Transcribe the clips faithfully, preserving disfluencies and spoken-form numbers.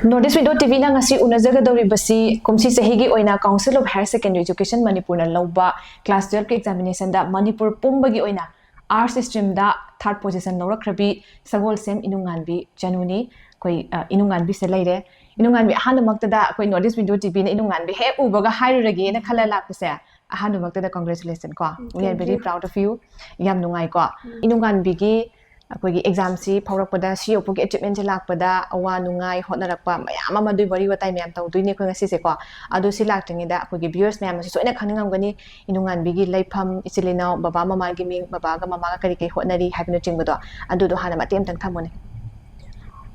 North East Window T ꯚꯤꯅ ꯉꯁꯤ ꯎꯅꯖꯒꯗꯧꯔꯤꯕꯁꯤ ꯀꯨꯝꯁꯤ ꯆꯍꯤꯒꯤ ꯑꯣꯏꯅ Council of Higher Secondary Education ꯃꯅꯤꯄꯨꯔꯅ ꯂꯧꯕ class twelve ꯀꯤ examination ꯗ ꯃꯅꯤꯄꯨꯔ ꯄꯨꯝꯕꯒꯤ ꯑꯣꯏꯅ arts stream ꯗ third position ꯂꯧꯔꯛꯈ꯭ꯔꯕꯤ ꯁꯒꯣꯜꯁꯦꯝ ꯏꯅꯨꯡꯉꯥꯟꯕꯤ ꯆꯅꯨꯅꯤ꯫ ꯑꯩꯈꯣꯏ, ꯑ, ꯏꯅꯨꯡꯉꯥꯟꯕꯤꯁꯦ ꯂꯩꯔꯦ꯫ ꯏꯅꯨꯡꯉꯥꯟꯕꯤ, ꯑꯍꯥꯟꯕꯃꯛꯇꯗ ꯑꯩꯈꯣꯏ North East Window ꯇꯤ ꯚꯤꯅ ꯏꯅꯨꯡꯉꯥꯟꯕꯤ ꯍꯦꯛ ꯎꯕꯒ ꯍꯥꯏꯔꯨꯔꯒꯦꯅ ꯈꯜꯂ ꯂꯥꯛꯄꯁꯦ, ꯑꯍꯥꯟꯕꯃꯛꯇꯗ congratulation ꯀꯣ꯫ We are very proud of you. ꯌꯥꯝ ꯅꯨꯡꯉꯥꯏꯀꯣ꯫ ꯏꯅꯨꯡꯉꯥꯟꯕꯤꯒꯤ ꯑꯩꯈꯣꯏꯒꯤ exam ꯁꯤ ꯐꯥꯎꯔꯛꯄꯗ, ꯁꯤ ꯌꯧꯕꯒꯤ achievement ꯁꯦ ꯂꯥꯛꯄꯗ, ꯑꯋꯥ ꯅꯨꯡꯉꯥꯏ, ꯍꯣꯠꯅꯔꯛꯄ ꯃꯌꯥꯝ ꯑꯃ, ꯑꯗꯨꯒꯤ ꯋꯥꯔꯤ ꯋꯥꯇꯥꯏ ꯃꯌꯥꯝ ꯇꯧꯗꯣꯏꯅꯦ ꯑꯩꯈꯣꯏ ꯉꯁꯤꯁꯦꯀꯣ꯫ ꯑꯗꯨ ꯁꯤ ꯂꯥꯛꯇ꯭ꯔꯤꯉꯩꯗ ꯑꯩꯈꯣꯏꯒꯤ viewers ꯃꯌꯥꯝ ꯑꯃꯁꯨ ꯁꯣꯏꯅ ꯈꯪꯅꯤꯡꯉꯝꯒꯅꯤ, ꯏꯅꯨꯡꯉꯥꯟꯕꯤꯒꯤ ꯂꯩꯐꯝ, ꯏꯆꯤꯜ ꯏꯅꯥꯎ, ꯕꯕꯥ ꯃꯃꯥꯒꯤ ꯃꯤꯡ, ꯕꯕꯥꯒ ꯃꯃꯥꯒ ꯀꯔꯤ ꯀꯔꯤ ꯍꯣꯠꯅꯔꯤ ꯍꯥꯏꯕꯅꯆꯤꯡꯕꯗꯣ, ꯑꯗꯨꯗꯣ ꯍꯥꯟꯅ ꯃꯇꯦꯛ ꯑꯃꯇꯪ ꯊꯝꯃꯨꯅꯦ꯫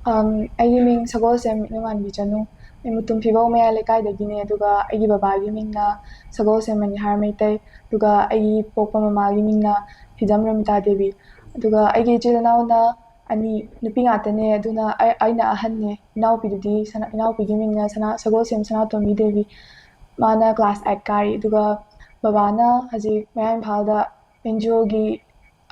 ꯑꯝ, ꯑꯩꯒꯤ ꯃꯤꯡ ꯁꯒꯣꯜꯁꯦꯝ ꯏꯅꯨꯡꯉꯥꯟꯕꯤ ꯆꯅꯨ꯫ ꯑꯩ ꯃꯨꯇꯨꯝ ꯐꯤꯕꯧ ꯃꯌꯥꯏ ꯂꯩꯀꯥꯏꯗꯒꯤꯅꯦ, ꯑꯗꯨꯒ ꯑꯩꯒꯤ ꯕꯕꯥꯒꯤ ꯃꯤꯡꯅ ꯁꯒꯣꯜꯁꯦꯝ ꯃꯅꯤꯍꯥꯔ ꯃꯩꯇꯩ, ꯑꯗꯨꯒ ꯑꯩꯒꯤ ꯄꯣꯛꯄ ꯃꯃꯥꯒꯤ ꯃꯤꯡꯅ ꯍꯤꯖꯝ ꯔꯃꯤꯇꯥ ꯗꯦꯕꯤ꯫ ꯑꯗꯨꯒ ꯑꯩꯒꯤ ꯏꯆꯤꯜ ꯏꯅꯥꯎꯅ ꯑꯅꯤ, ꯅꯨꯄꯤ ꯉꯥꯛꯇꯅꯦ, ꯑꯗꯨꯅ ꯑꯩ, ꯑꯩꯅ ꯑꯍꯟꯅꯦ꯫ ꯏꯅꯥꯎꯄꯤꯗꯨꯗꯤ ꯁꯅꯥ-, ꯏꯅꯥꯎꯄꯤꯒꯤ ꯃꯤꯡꯅ ꯁꯅꯥ-, ꯁꯒꯣꯜꯁꯦꯝ ꯁꯅꯥꯇꯣꯝꯕꯤ ꯗꯦꯕꯤ꯫ ꯃꯥꯅ class eight ꯀꯥꯔꯤ, ꯑꯗꯨꯒ ꯕꯕꯥꯅ ꯍꯧꯖꯤꯛ ꯃꯌꯥꯏ ꯏꯝꯐꯥꯜꯗ N G O ꯒꯤ,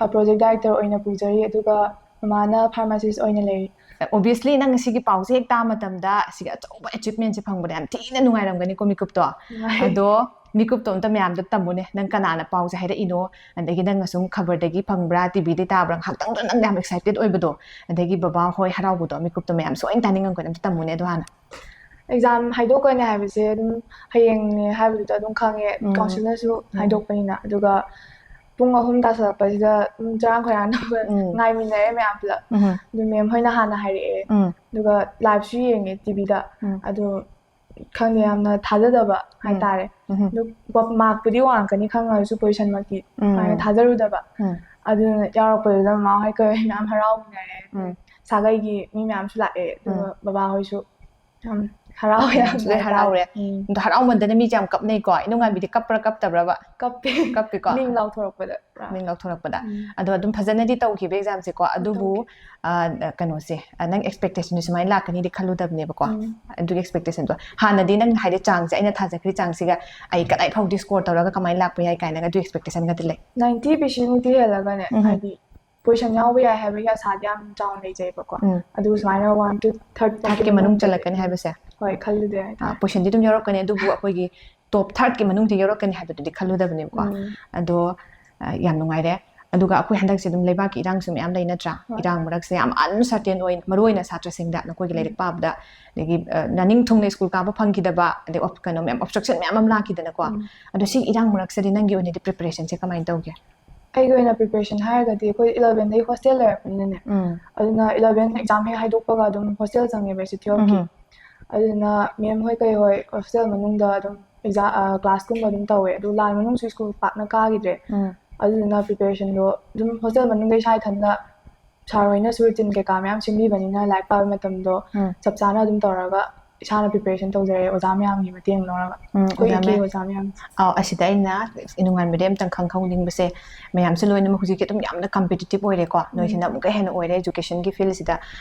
ꯑ, project director ꯑꯣꯏꯅ ꯄꯨꯖꯔꯤ, ꯑꯗꯨꯒ ꯃꯃꯥꯅ pharmacist ꯑꯣꯏꯅ ꯂꯩꯔꯤ꯫ Obviously, ꯅꯪ ꯁꯤꯒꯤ ꯄꯥꯎꯁꯦ ꯍꯦꯛ ꯇꯥꯕ ꯃꯇꯝꯗ, ꯁꯤꯒꯤ ꯑꯆꯧꯕ achievement ꯁꯦ ꯐꯪꯕꯗ ꯌꯥꯝ ꯊꯤꯅ ꯅꯨꯡꯉꯥꯏꯔꯝꯒꯅꯤꯀꯣ ꯃꯤꯀꯨꯞꯇꯣ꯫ ꯅꯨꯡꯉꯥꯏ꯫ ꯑꯗꯣ ꯃꯤꯀꯨꯞꯇꯣ ꯑꯝꯇ ꯃꯌꯥꯝꯗ ꯇꯝꯃꯨꯅꯦ, ꯅꯪ ꯀꯅꯥꯅ ꯄꯥꯎꯁꯦ ꯍꯥꯏꯔꯛꯏꯅꯣ, ꯑꯗꯒꯤ ꯅꯪꯅ ꯁꯨꯝ ꯈꯕꯔꯗꯒꯤ ꯐꯪꯕ꯭ꯔꯥ, ꯇꯤ ꯚꯤꯗꯒꯤ ꯇꯥꯕ꯭ꯔꯥ, ꯉꯥꯏꯍꯥꯛꯇꯪꯗꯣ ꯅꯪ ꯌꯥꯝ excited ꯑꯣꯏꯕꯗꯣ, ꯑꯗꯒꯤ ꯕꯕꯥ ꯍꯣꯏ ꯍꯔꯥꯎꯕꯗꯣ, ꯃꯤꯀꯨꯞꯇꯣ ꯃꯌꯥꯝ ꯁꯣꯏꯅ ꯇꯥꯅꯤꯡꯉꯝꯒꯅꯤ, ꯑꯝꯇ ꯇꯝꯃꯨꯅꯦ ꯑꯗꯣ ꯍꯥꯟꯅ꯫ Exam ꯍꯥꯏꯗꯣꯛꯀꯅꯤ ꯍꯥꯏꯕꯁꯦ ꯑꯗꯨꯝ ꯍꯌꯦꯡꯅꯦ ꯍꯥꯏꯕꯗꯨꯗ ꯑꯗꯨꯝ ꯈꯪꯉꯦ, ꯎꯝ꯫ Council ꯅꯁꯨ ꯎꯝ꯫ ꯍꯥꯏꯗꯣꯛꯄꯅꯤꯅ꯫ ꯑꯗꯨꯒ ꯄꯨꯡ ꯑꯍꯨꯝ ꯇꯥꯁꯜꯂꯛꯄꯁꯤꯗ ꯑꯗꯨꯝ ꯆꯔꯥꯡ ꯈꯣꯏꯔꯥꯡ ꯇꯧꯕ ꯎꯝ꯫ ꯉꯥꯏꯃꯤꯟꯅꯔꯦ ꯃꯌꯥꯝ ꯄꯨꯂꯞ꯫ ꯎꯝ꯫ ꯑꯗꯨ ma'am ꯍꯣꯏꯅ ꯍꯥꯟꯅ ꯍꯥꯏꯔꯛꯑꯦ꯫ ꯎꯝ꯫ ꯑꯗꯨꯒ live ꯁꯨ ꯌꯦꯡꯉꯦ ꯇꯤ ꯚꯤꯗ꯫ ꯎꯝ꯫ ꯑꯗꯨ ꯈꯪꯗꯦ, ꯌꯥꯝꯅ ꯊꯥꯖꯗꯕ ꯎꯝ꯫ ꯍꯥꯏꯇꯥꯔꯦ꯫ ꯎꯝ꯫ ꯑꯗꯨ ꯄ-, mark ꯄꯨꯗꯤ ꯋꯥꯡꯉꯛꯀꯅꯤ ꯈꯪꯉꯁꯨ position ꯃꯛꯇꯤ ꯎꯝ꯫ ꯁꯨꯃꯥꯏꯅ ꯊꯥꯖꯔꯨꯗꯕ꯫ ꯎꯝ꯫ ꯑꯗꯨꯅ ꯌꯥꯎꯔꯛꯄꯗꯨꯗ ꯃꯃꯥ ꯍꯣꯏ ꯀꯩ ꯍꯣꯏ ꯃꯌꯥꯝ ꯍꯔꯥꯎꯃꯤꯟꯅꯔꯦ꯫ ꯎꯝ꯫ ꯁꯥꯒꯩꯒꯤ ꯃꯤ ꯃꯌꯥꯝꯁꯨ ꯂꯥꯛꯑꯦ꯫ ꯑꯗꯨꯒ ꯎꯝ꯫ ꯕꯕꯥ ꯍꯣꯏꯁꯨ ꯌꯥꯝ ꯍꯔꯥꯎꯋꯦ ꯌꯥꯝꯅ ꯃꯌꯥꯝꯁꯨ ꯂꯣꯏ ꯍꯥꯏꯇꯥꯔꯦ꯫ ꯍꯔꯥꯎꯔꯦ꯫ ꯎꯝ꯫ ꯑꯗꯣ ꯍꯔꯥꯎꯃꯟꯗꯅ ꯃꯤꯁꯦ ꯌꯥꯝ ꯀꯞꯅꯩꯀꯣ꯫ ꯏꯅꯨꯡꯉꯥꯟꯕꯤꯗꯤ ꯀꯞꯄ꯭ꯔꯥ ꯀꯞꯇꯕ꯭ꯔꯕ? ꯀꯞꯄꯦ꯫ ꯀꯞꯄꯤꯀꯣ? ꯃꯤꯡ ꯂꯥꯎꯊꯣꯔꯛꯄꯗ ꯄꯨꯔꯥ꯫ ꯃꯤꯡ ꯂꯥꯎꯊꯣꯔꯛꯄꯗ꯫ ꯎꯝ꯫ ꯑꯗꯣ ꯑꯗꯨꯝ ꯐꯖꯅꯗꯤ ꯇꯧꯈꯤꯕ exam ꯁꯦꯀꯣ꯫ ꯑꯗꯨꯕꯨ, ꯇꯧꯈꯤ꯫ ꯑ, ꯀꯩꯅꯣꯁꯦ, ꯑ, ꯅꯪ expectation ꯁꯦ ꯁꯨꯃꯥꯏꯅ ꯂꯥꯛꯀꯅꯤꯗꯤ ꯈꯜꯂꯨꯗꯕꯅꯦꯕꯀꯣ꯫ ꯎꯝ꯫ ꯑꯗꯨꯒꯤ expectation ꯗꯣ꯫ ꯍꯥꯟꯅꯗꯤ ꯅꯪ ꯍꯥꯏꯗꯤ ꯆꯥꯡꯁꯦ ꯑꯩꯅ ꯊꯥꯖꯈ꯭ꯔꯤ ꯆꯥꯡꯁꯤꯒ ꯑꯩ ꯀꯗꯥꯏ ꯐꯥꯎꯗꯤ score ꯇꯧꯔꯒ ꯀꯃꯥꯏꯅ ꯂꯥꯛꯄ ꯌꯥꯏ ꯀꯥꯏꯅꯒ ꯑꯗꯨꯒꯤ expectation ꯒꯗꯤ ꯂꯩ? Ninety percent ꯃꯨꯛꯇꯤ ꯍꯦꯜꯂꯒꯅꯦ, ꯎꯝ꯫ ꯍꯥꯏꯗꯤ ꯄꯣꯖꯤꯁꯟ ꯌꯥꯎꯕ ꯌꯥꯏ ꯍꯥꯏꯕꯒꯤ ꯑꯁꯥꯗꯤ ꯌꯥꯝ ꯆꯥꯎꯅ ꯂꯩꯖꯩꯕꯀꯣ꯫ ꯎꯝ. ꯑꯗꯨ ꯁꯨꯃꯥꯏꯅ ꯋꯥꯟ ꯇꯨ ꯊꯥꯔꯠ ꯊꯥꯔꯠꯀꯤ ꯃꯅꯨꯡ ꯆꯜꯂꯛꯀꯅꯤ ꯍꯥꯏꯕꯁꯦ? ꯍꯣꯏ, ꯈꯜꯂꯨꯗꯦ ꯍꯥꯏꯇꯥꯔꯦ꯫ ꯄꯣꯖꯤꯁꯟꯗꯤ ꯑꯗꯨꯝ ꯌꯧꯔꯛꯀꯅꯤ, ꯑꯗꯨꯕꯨ ꯑꯩꯈꯣꯏꯒꯤ ꯇꯣꯞ ꯊꯥꯔꯠꯀꯤ ꯃꯅꯨꯡꯗ ꯌꯧꯔꯛꯀꯅꯤ ꯍꯥꯏꯕꯗꯨꯗꯤ ꯈꯜꯂꯨꯗꯕꯅꯦꯕꯀꯣ꯫ ꯎꯝ. ꯑꯗꯣ ꯑ, ꯌꯥꯝ ꯅꯨꯡꯉꯥꯏꯔꯦ꯫ ꯑꯗꯨꯒ ꯑꯩꯈꯣꯏ ꯍꯟꯗꯛꯁꯦ ꯑꯗꯨꯝ ꯂꯩꯕꯥꯛꯀꯤ ꯏꯔꯥꯡꯁꯨ ꯃꯌꯥꯝ ꯂꯩ ꯅꯠꯇ꯭ꯔꯥ? ꯍꯣꯏ. ꯏꯔꯥꯡ ꯃꯔꯛꯁꯦ ꯌꯥꯝ ꯑꯟꯁꯔꯇꯦꯟ ꯑꯣꯏ, ꯃꯔꯨ ꯑꯣꯏꯅ ꯁꯥꯇ꯭ꯔꯁꯤꯡꯗ, ꯅꯈꯣꯏꯒꯤ ꯂꯥꯏꯔꯤꯛ ꯎꯝ. ꯄꯥꯕꯗ, ꯑꯗꯒꯤ ꯑ, ꯅꯅꯤꯡ ꯊꯨꯡꯅ ꯁ꯭ꯀꯨꯜ ꯀꯥꯕ ꯐꯪꯈꯤꯗꯕ, ꯑꯗꯩ ꯑꯣꯞ-, ꯀꯩꯅꯣ ꯃꯌꯥꯝ ꯑꯣꯞꯁꯇ꯭ꯔꯛꯁꯟ ꯃꯌꯥꯝ ꯑꯃ ꯂꯥꯛꯈꯤꯗꯅꯀꯣ꯫ ꯎꯝ. ꯑꯗꯣ ꯁꯤ ꯏꯔꯥꯡ ꯃꯔꯛꯁꯤꯗꯤ ꯅꯪꯒꯤ ꯑꯣꯏꯅꯗꯤ ꯄ꯭ꯔꯤꯄꯦꯔꯦꯁꯟꯁꯦ ꯀꯃꯥꯏꯅ ꯇꯧꯒꯦ? ꯑꯩꯒꯤ ꯑꯣꯏꯅ ꯄ꯭ꯔꯤꯄꯦꯔꯦꯁꯟ ꯍꯥꯏꯔꯒꯗꯤ ꯑꯩꯈꯣꯏ ꯏꯂꯚꯦꯟꯗꯒꯤ ꯍꯣꯁꯇꯦꯜ ꯂꯩꯔꯛꯄꯅꯤꯅꯅꯦ꯫ ꯎꯝ. ꯑꯗꯨꯅ ꯏꯂꯚꯦꯟ ꯑꯦꯛꯖꯥꯝ ꯍꯦꯛ ꯍꯥꯏꯗꯣꯛꯄꯒ ꯑꯗꯨꯝ ꯍꯣꯁꯇꯦꯜ ꯆꯪꯉꯦꯕ ꯑꯩꯁꯦ ꯇꯨꯌꯦꯜꯐꯀꯤ꯫ ꯎꯝ. ꯑꯗꯨꯅ ꯃꯦꯝ ꯍꯣꯏ ꯀꯩ ꯍꯣꯏ ꯍꯣꯁꯇꯦꯜ ꯃꯅꯨꯡꯗ ꯑꯗꯨꯝ ꯑꯦꯛꯖꯥꯝ ꯀ꯭ꯂꯥꯁꯀꯨꯝꯕ ꯑꯗꯨꯝ ꯇꯧꯋꯦ꯫ ꯑꯗꯨ ꯂꯥꯟ ꯃꯅꯨꯡꯁꯨ ꯁ꯭ꯀꯨꯜ ꯄꯥꯛꯅ ꯀꯥꯈꯤꯗ꯭ꯔꯦ꯫ ꯎꯝ. ꯑꯗꯨꯗꯨꯅ ꯄ꯭ꯔꯤꯄꯦꯔꯦꯁꯟꯗꯣ ꯑꯗꯨꯝ ꯍꯣꯁꯇꯦꯜ ꯃꯅꯨꯡꯗ ꯏꯁꯥ ꯏꯊꯟꯇ ꯁꯥꯔ ꯍꯣꯏꯅꯁꯨ ꯔꯨꯇꯤꯟ ꯀꯩꯀꯥ ꯃꯌꯥꯝ ꯁꯦꯝꯕꯤꯕꯅꯤꯅ ꯂꯥꯏꯔꯤꯛ ꯄꯥꯕ ꯃꯇꯝꯗꯣ ꯎꯝ. ꯆꯞ ꯆꯥꯅ ꯑꯗꯨꯝ ꯇꯧꯔꯒ ꯏꯁꯥꯅ ꯄ꯭ꯔꯤꯄꯦꯔꯦꯁꯟ ꯇꯧꯖꯔꯦ ꯑꯣꯖꯥ ꯃꯌꯥꯝꯒꯤ ꯃꯇꯦꯡ ꯂꯧꯔꯒ꯫ ꯎꯝ, ꯑꯩꯈꯣꯏ ꯑꯣꯖꯥ ꯏꯀꯦ ꯃꯌꯥꯝ꯫ ꯑꯣꯖꯥ ꯃꯌꯥꯝ꯫ ꯑꯥꯎ, ꯑꯁꯤꯗ ꯑꯩꯅ ꯏꯅꯨꯡꯉꯥꯟꯕꯤꯗ ꯑꯝꯇꯪ ꯈꯪꯍꯧꯅꯤꯡꯕꯁꯦ, ꯃꯌꯥꯝꯁꯦ ꯂꯣꯏꯅꯃꯛ ꯍꯧꯖꯤꯛꯇꯤ ꯑꯗꯨꯝ ꯌꯥꯝꯅ ꯀꯝꯄꯤꯇꯤꯇꯤꯞ ꯑꯣꯏꯔꯦꯀꯣ, ꯅꯣꯏꯁꯤꯅ ꯎꯝ. ꯑꯃꯨꯛꯀ ꯍꯦꯟꯅ ꯑꯣꯏꯔꯦ ꯏꯖꯨꯀꯦꯁꯟꯒꯤ ꯐꯤꯜꯁꯤꯗ꯫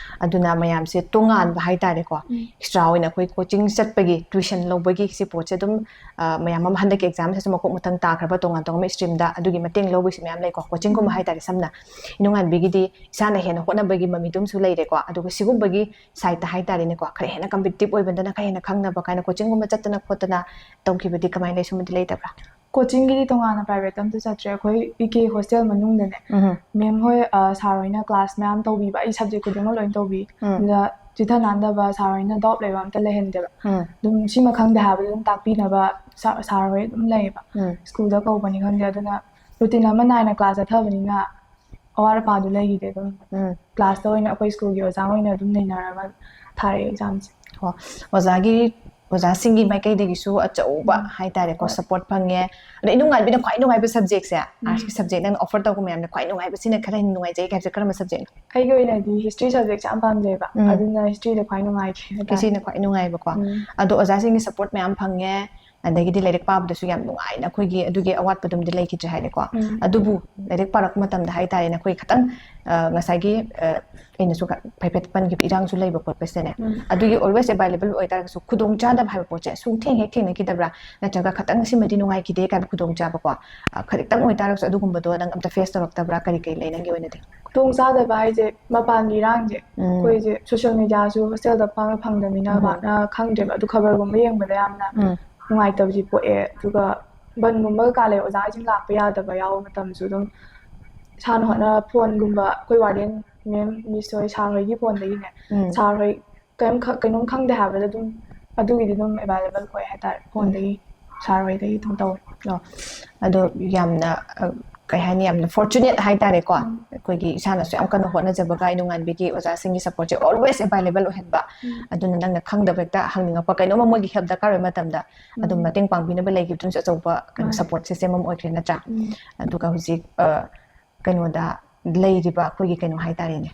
ꯑꯗꯨꯅ ꯃꯌꯥꯝꯁꯦ ꯇꯣꯉꯥꯟꯕ ꯍꯥꯏꯇꯥꯔꯦꯀꯣ, ꯎꯝ. ꯑꯦꯛꯁꯇ꯭ꯔꯥ ꯑꯣꯏꯅ ꯑꯩꯈꯣꯏ ꯀꯣꯆꯤꯡ ꯆꯠꯄꯒꯤ, ꯇ꯭ꯋꯤꯁꯟ ꯂꯧꯕꯒꯤ ꯁꯤ ꯄꯣꯠꯁꯦ ꯑꯗꯨꯝ, ꯑ, ꯃꯌꯥꯝ ꯑꯃ ꯍꯟꯗꯛꯀꯤ ꯑꯦꯛꯖꯥꯝꯁꯤꯁꯨ ꯃꯀꯣꯛ ꯃꯊꯪ ꯇꯥꯈ꯭ꯔꯕ ꯇꯣꯉꯥꯟ ꯇꯣꯉꯥꯟꯕ ꯏꯁꯇ꯭ꯔꯤꯝꯗ, ꯑꯗꯨꯒꯤ ꯃꯇꯦꯡ ꯂꯧꯕꯒꯤꯁꯨ ꯃꯌꯥꯝ ꯂꯩꯀꯣ, ꯀꯣꯆꯤꯡꯒꯨꯝꯕ ꯎꯝ. ꯍꯥꯏꯇꯥꯔꯦ ꯁꯝꯅ꯫ ꯏꯅꯨꯡꯉꯥꯟꯕꯤꯒꯤꯗꯤ ꯏꯁꯥꯅ ꯍꯦꯟꯅ ꯍꯣꯠꯅꯕꯒꯤ ꯃꯃꯤꯗꯨꯝꯁꯨ ꯂꯩꯔꯦꯀꯣ, ꯑꯗꯨꯒ ꯁꯤꯒꯨꯝꯕꯒꯤ ꯁꯥꯏꯠꯇ ꯍꯥꯏꯇꯥꯔꯦꯅꯦꯀꯣ, ꯈꯔ ꯍꯦꯟꯅ ꯀꯝꯄꯤꯇꯤꯇꯤꯞ ꯑꯣꯏꯕꯗꯅ ꯈꯔ ꯍꯦꯟꯅ ꯈꯪꯅꯕ ꯀꯥꯏꯅ ꯀꯣꯆꯤꯡꯒꯨꯝꯕ ꯆꯠꯇꯅ ꯈꯣꯠꯇꯅ ꯇꯧꯈꯤꯕꯗꯤ ꯀꯃꯥꯏꯅ ꯂꯩ, ꯁꯨꯝꯕꯗꯤ ꯂꯩꯇꯕ꯭ꯔꯥ? ꯀꯣꯆꯤꯡꯒꯤꯗꯤ ꯇꯣꯉꯥꯟꯅ ꯄ꯭ꯔꯥꯏꯚꯦꯠ ꯑꯝꯇ ꯆꯠꯇ꯭ꯔꯦ꯫ ꯑꯩꯈꯣꯏ ꯏꯀꯦ ꯍꯣꯁꯇꯦꯜ ꯃꯅꯨꯡꯗꯅꯦ꯫ ꯎꯝ. ꯃꯦꯝ ꯍꯣꯏ, ꯑ, ꯁꯥꯔ ꯍꯣꯏꯅ ꯀ꯭ꯂꯥꯁ ꯃꯌꯥꯝ ꯇꯧꯕꯤꯕ, ꯑꯩ ꯁꯕꯖꯦꯛ ꯈꯨꯗꯤꯡꯃꯛ ꯂꯣꯏꯅ ꯇꯧꯕꯤ꯫ ꯎꯝ. ꯑꯗꯨꯗ ꯆꯤꯊ ꯅꯥꯟꯗꯕ, ꯁꯥꯔ ꯍꯣꯏꯅ ꯗꯥꯎꯠ ꯂꯩꯕ ꯑꯝꯇ ꯂꯩꯍꯟꯗꯦꯕ꯫ ꯎꯝ. ꯑꯗꯨꯝ ꯁꯤꯃ ꯈꯪꯗꯦ ꯍꯥꯏꯕꯗꯣ ꯑꯗꯨꯝ ꯇꯥꯛꯄꯤꯅꯕ ꯁꯥ-, ꯁꯥꯔ ꯍꯣꯏ ꯑꯗꯨꯝ ꯂꯩꯌꯦꯕ꯫ ꯎꯝ. ꯁ꯭ꯀꯨꯜꯗ ꯀꯧꯕꯅꯤ ꯈꯪꯗꯦ, ꯑꯗꯨꯅ ꯔꯨꯇꯤꯟ ꯑꯃ ꯅꯥꯏꯅ ꯀ꯭ꯂꯥꯁ ꯆꯠꯊꯕꯅꯤꯅ ꯑꯋꯥꯠ ꯑꯄꯥꯗꯨ ꯂꯩꯈꯤꯗꯦ꯫ ꯑꯗꯨꯝ ꯎꯝ. ꯀ꯭ꯂꯥꯁꯇ ꯑꯣꯏꯅ ꯑꯩꯈꯣꯏ ꯁ꯭ꯀꯨꯜꯒꯤ ꯑꯣꯖꯥ ꯑꯣꯏꯅ ꯑꯗꯨꯝ ꯅꯩꯅꯔꯒ ꯊꯥꯔꯛꯑꯦ ꯑꯦꯛꯖꯥꯝꯁꯦ꯫ ꯑꯣ, ꯑꯣꯖꯥꯒꯤ, ꯑꯣꯖꯥꯁꯤꯡꯒꯤ ꯃꯥꯏꯀꯩꯗꯒꯤꯁꯨ ꯑꯆꯧꯕ ꯎꯝ. ꯍꯥꯏꯇꯥꯔꯦꯀꯣ, ꯍꯣꯏ. ꯁꯄꯣꯔꯠ ꯐꯪꯉꯦ꯫ ꯑꯗꯣ ꯏꯅꯨꯡꯉꯥꯟꯕꯤꯅ ꯈ꯭ꯋꯥꯏ ꯅꯨꯡꯉꯥꯏꯕ ꯁꯕꯖꯦꯛꯁꯦ, ꯎꯝ. ꯑꯥꯔꯠꯁꯀꯤ ꯁꯕꯖꯦꯛ ꯅꯪꯅ ꯑꯣꯐꯔ ꯇꯧꯕ ꯃꯌꯥꯝꯅ ꯈ꯭ꯋꯥꯏ ꯅꯨꯡꯉꯥꯏꯕꯁꯤꯅ ꯈꯔ ꯍꯦꯟꯅ ꯅꯨꯡꯉꯥꯏꯖꯩ ꯍꯥꯏꯕꯁꯦ ꯀꯔꯝꯕ ꯁꯕꯖꯦꯛꯅꯣ? ꯑꯩꯒꯤ ꯑꯣꯏꯅꯗꯤ ꯍꯤꯁꯇ꯭ꯔꯤ ꯁꯕꯖꯦꯛꯁꯦ ꯌꯥꯝ ꯄꯥꯝꯖꯩꯕ꯫ ꯎꯝ. ꯑꯗꯨꯅ ꯍꯤꯁꯇ꯭ꯔꯤꯗ ꯈ꯭ꯋꯥꯏ ꯅꯨꯡꯉꯥꯏꯈꯤ ꯍꯥꯏꯇꯥꯔꯦ꯫ ꯍꯤꯁꯇ꯭ꯔꯤꯅ ꯈ꯭ꯋꯥꯏ ꯅꯨꯡꯉꯥꯏꯕꯀꯣ꯫ ꯎꯝ. ꯑꯗꯣ ꯑꯣꯖꯥꯁꯤꯡꯒꯤ ꯁꯄꯣꯔꯠ ꯃꯌꯥꯝ ꯐꯪꯉꯦ꯫ ꯑꯗꯒꯤꯗꯤ ꯂꯥꯏꯔꯤꯛ ꯄꯥꯕꯗꯁꯨ ꯌꯥꯝ ꯅꯨꯡꯉꯥꯏꯅ ꯑꯩꯈꯣꯏꯒꯤ ꯑꯗꯨꯒꯤ ꯑꯋꯥꯠꯄꯗꯨꯝꯗꯤ ꯂꯩꯈꯤꯗ꯭ꯔꯦ ꯍꯥꯏꯔꯦꯀꯣ꯫ ꯑꯗꯨꯕꯨ ꯂꯥꯏꯔꯤꯛ ꯄꯥꯔꯛꯄ ꯃꯇꯝꯗ ꯍꯥꯏꯇꯥꯔꯦꯅꯦ, ꯑꯩꯈꯣꯏ ꯈꯤꯇꯪ, ꯑ, ꯉꯁꯥꯏꯒꯤ, ꯑ, ꯑꯩꯅꯁꯨ ꯈ-, ꯍꯥꯏꯐꯦꯠ ꯄꯟꯈꯤꯕ ꯏꯔꯥꯡꯁꯨ ꯂꯩꯕ ꯈꯣꯠꯄꯁꯤꯅꯅꯦ, ꯑꯗꯨꯒꯤ always available ꯑꯣꯏꯇꯥꯔꯒꯁꯨ ꯈꯨꯗꯣꯡ ꯆꯥꯗꯕ ꯍꯥꯏꯕ ꯄꯣꯠꯁꯦ ꯁꯨꯝ ꯊꯦꯡ ꯍꯦꯛ ꯊꯦꯡꯅꯈꯤꯗꯕ꯭ꯔꯥ? ꯅꯠꯇ꯭ꯔꯒ ꯈꯤꯇꯪ ꯁꯤꯃꯗꯤ ꯅꯨꯡꯉꯥꯏꯈꯤꯗꯦ ꯀꯥꯏꯅ ꯈꯨꯗꯣꯡ ꯆꯥꯕꯀꯣ, ꯑ, ꯈꯖꯤꯛꯇꯪ ꯑꯣꯏꯇꯥꯔꯒꯁꯨ ꯑꯗꯨꯒꯨꯝꯕꯗꯣ ꯅꯪ ꯑꯝꯇ face ꯇꯧꯔꯛꯇꯕ꯭ꯔꯥ? ꯀꯔꯤ ꯀꯔꯤ ꯂꯩ ꯅꯪꯒꯤ ꯑꯣꯏꯅꯗꯤ? ꯈꯨꯗꯣꯡ ꯆꯥꯗꯕ ꯍꯥꯏꯁꯦ ꯃꯄꯥꯟꯒꯤ ꯏꯔꯥꯡꯁꯦ, ꯎꯝ꯫ ꯑꯩꯈꯣꯏꯁꯦ social media ꯁꯨ hostel ꯗ ꯄꯥꯛꯅ ꯐꯪꯗꯕꯅꯤꯅ ꯎꯝ꯫ ꯄꯥꯛꯅ ꯈꯪꯗ꯭ꯔꯦꯕ꯫ ꯑꯗꯨ ꯈꯕꯔꯒꯨꯝꯕ ꯌꯦꯡꯕꯗ ꯌꯥꯝꯅ ꯎꯝ꯫ ꯅꯨꯡꯉꯥꯏꯇꯕꯁꯤ ꯄꯣꯛꯑꯦ꯫ ꯑꯗꯨꯒ ꯕꯟꯒꯨꯝꯕ ꯀꯩꯀꯥ ꯂꯩ, ꯑꯣꯖꯥꯁꯤꯡ ꯂꯥꯛꯄ ꯌꯥꯗꯕ ꯌꯥꯎꯕ ꯃꯇꯝꯁꯨ ꯑꯗꯨꯝ ꯏꯁꯥꯅ ꯍꯣꯠꯅ phone ꯒꯨꯝꯕ, ꯑꯩꯈꯣꯏ warden ma'am, miss ꯍꯣꯏ, sir ꯍꯣꯏꯒꯤ phone ꯗꯒꯤꯅꯦ, ꯎꯝ꯫ Sir ꯍꯣꯏ ꯀꯩꯝ ꯈ-, ꯀꯩꯅꯣꯝ ꯈꯪꯗꯦ ꯍꯥꯏꯕꯗ ꯑꯗꯨꯝ ꯑꯗꯨꯒꯤꯗꯤ ꯑꯗꯨꯝ available ꯑꯣꯏ ꯍꯥꯏꯇꯥꯔꯦ, phone ꯎꯝ꯫ ꯗꯒꯤ sir ꯍꯣꯏꯗꯒꯤ ꯑꯗꯨꯝ ꯇꯧꯋꯦ꯫ ꯑꯣ, ꯑꯗꯣ ꯌꯥꯝꯅ, ꯑ, ꯀꯩ ꯍꯥꯏꯅꯤ, ꯌꯥꯝꯅ fortunate ꯍꯥꯏꯇꯥꯔꯦꯀꯣ꯫ ꯎꯝ꯫ ꯑꯩꯈꯣꯏꯒꯤ ꯏꯁꯥꯅꯁꯨ ꯌꯥꯝ ꯀꯟꯅ ꯍꯣꯠꯅꯖꯕꯒ ꯏꯅꯨꯡꯉꯥꯟꯕꯤꯒꯤ ꯑꯣꯖꯥꯁꯤꯡꯒꯤ support ꯁꯦ always available ꯑꯣꯏꯍꯟꯕ꯫ ꯎꯝ꯫ ꯑꯗꯨꯅ ꯅꯪꯅ ꯈꯪꯗꯕ ꯍꯦꯛꯇ ꯍꯪꯅꯤꯡꯉꯛꯄ, ꯀꯩꯅꯣꯝꯃ ꯃꯣꯏꯒꯤ help ꯗꯔꯀꯥꯔ ꯑꯣꯏꯕ ꯃꯇꯝꯗ ꯑꯗꯨꯝ ꯎꯝ꯫ ꯃꯇꯦꯡ ꯄꯥꯡꯕꯤꯅꯕ ꯂꯩꯈꯤꯕꯗꯨꯅꯁꯨ ꯑꯆꯧꯕ ꯀꯩꯅꯣ ꯃꯥꯅꯦ꯫ Support system ꯑꯃ ꯑꯣꯏꯈ꯭ꯔꯦ ꯅꯠꯇ꯭ꯔꯥ? ꯎꯝ꯫ ꯑꯗꯨꯒ ꯍꯧꯖꯤꯛ, ꯑ, ꯀꯩꯅꯣꯗ ꯂꯩꯔꯤꯕ ꯑꯩꯈꯣꯏꯒꯤ ꯀꯩꯅꯣ ꯍꯥꯏꯇꯥꯔꯦꯅꯦ,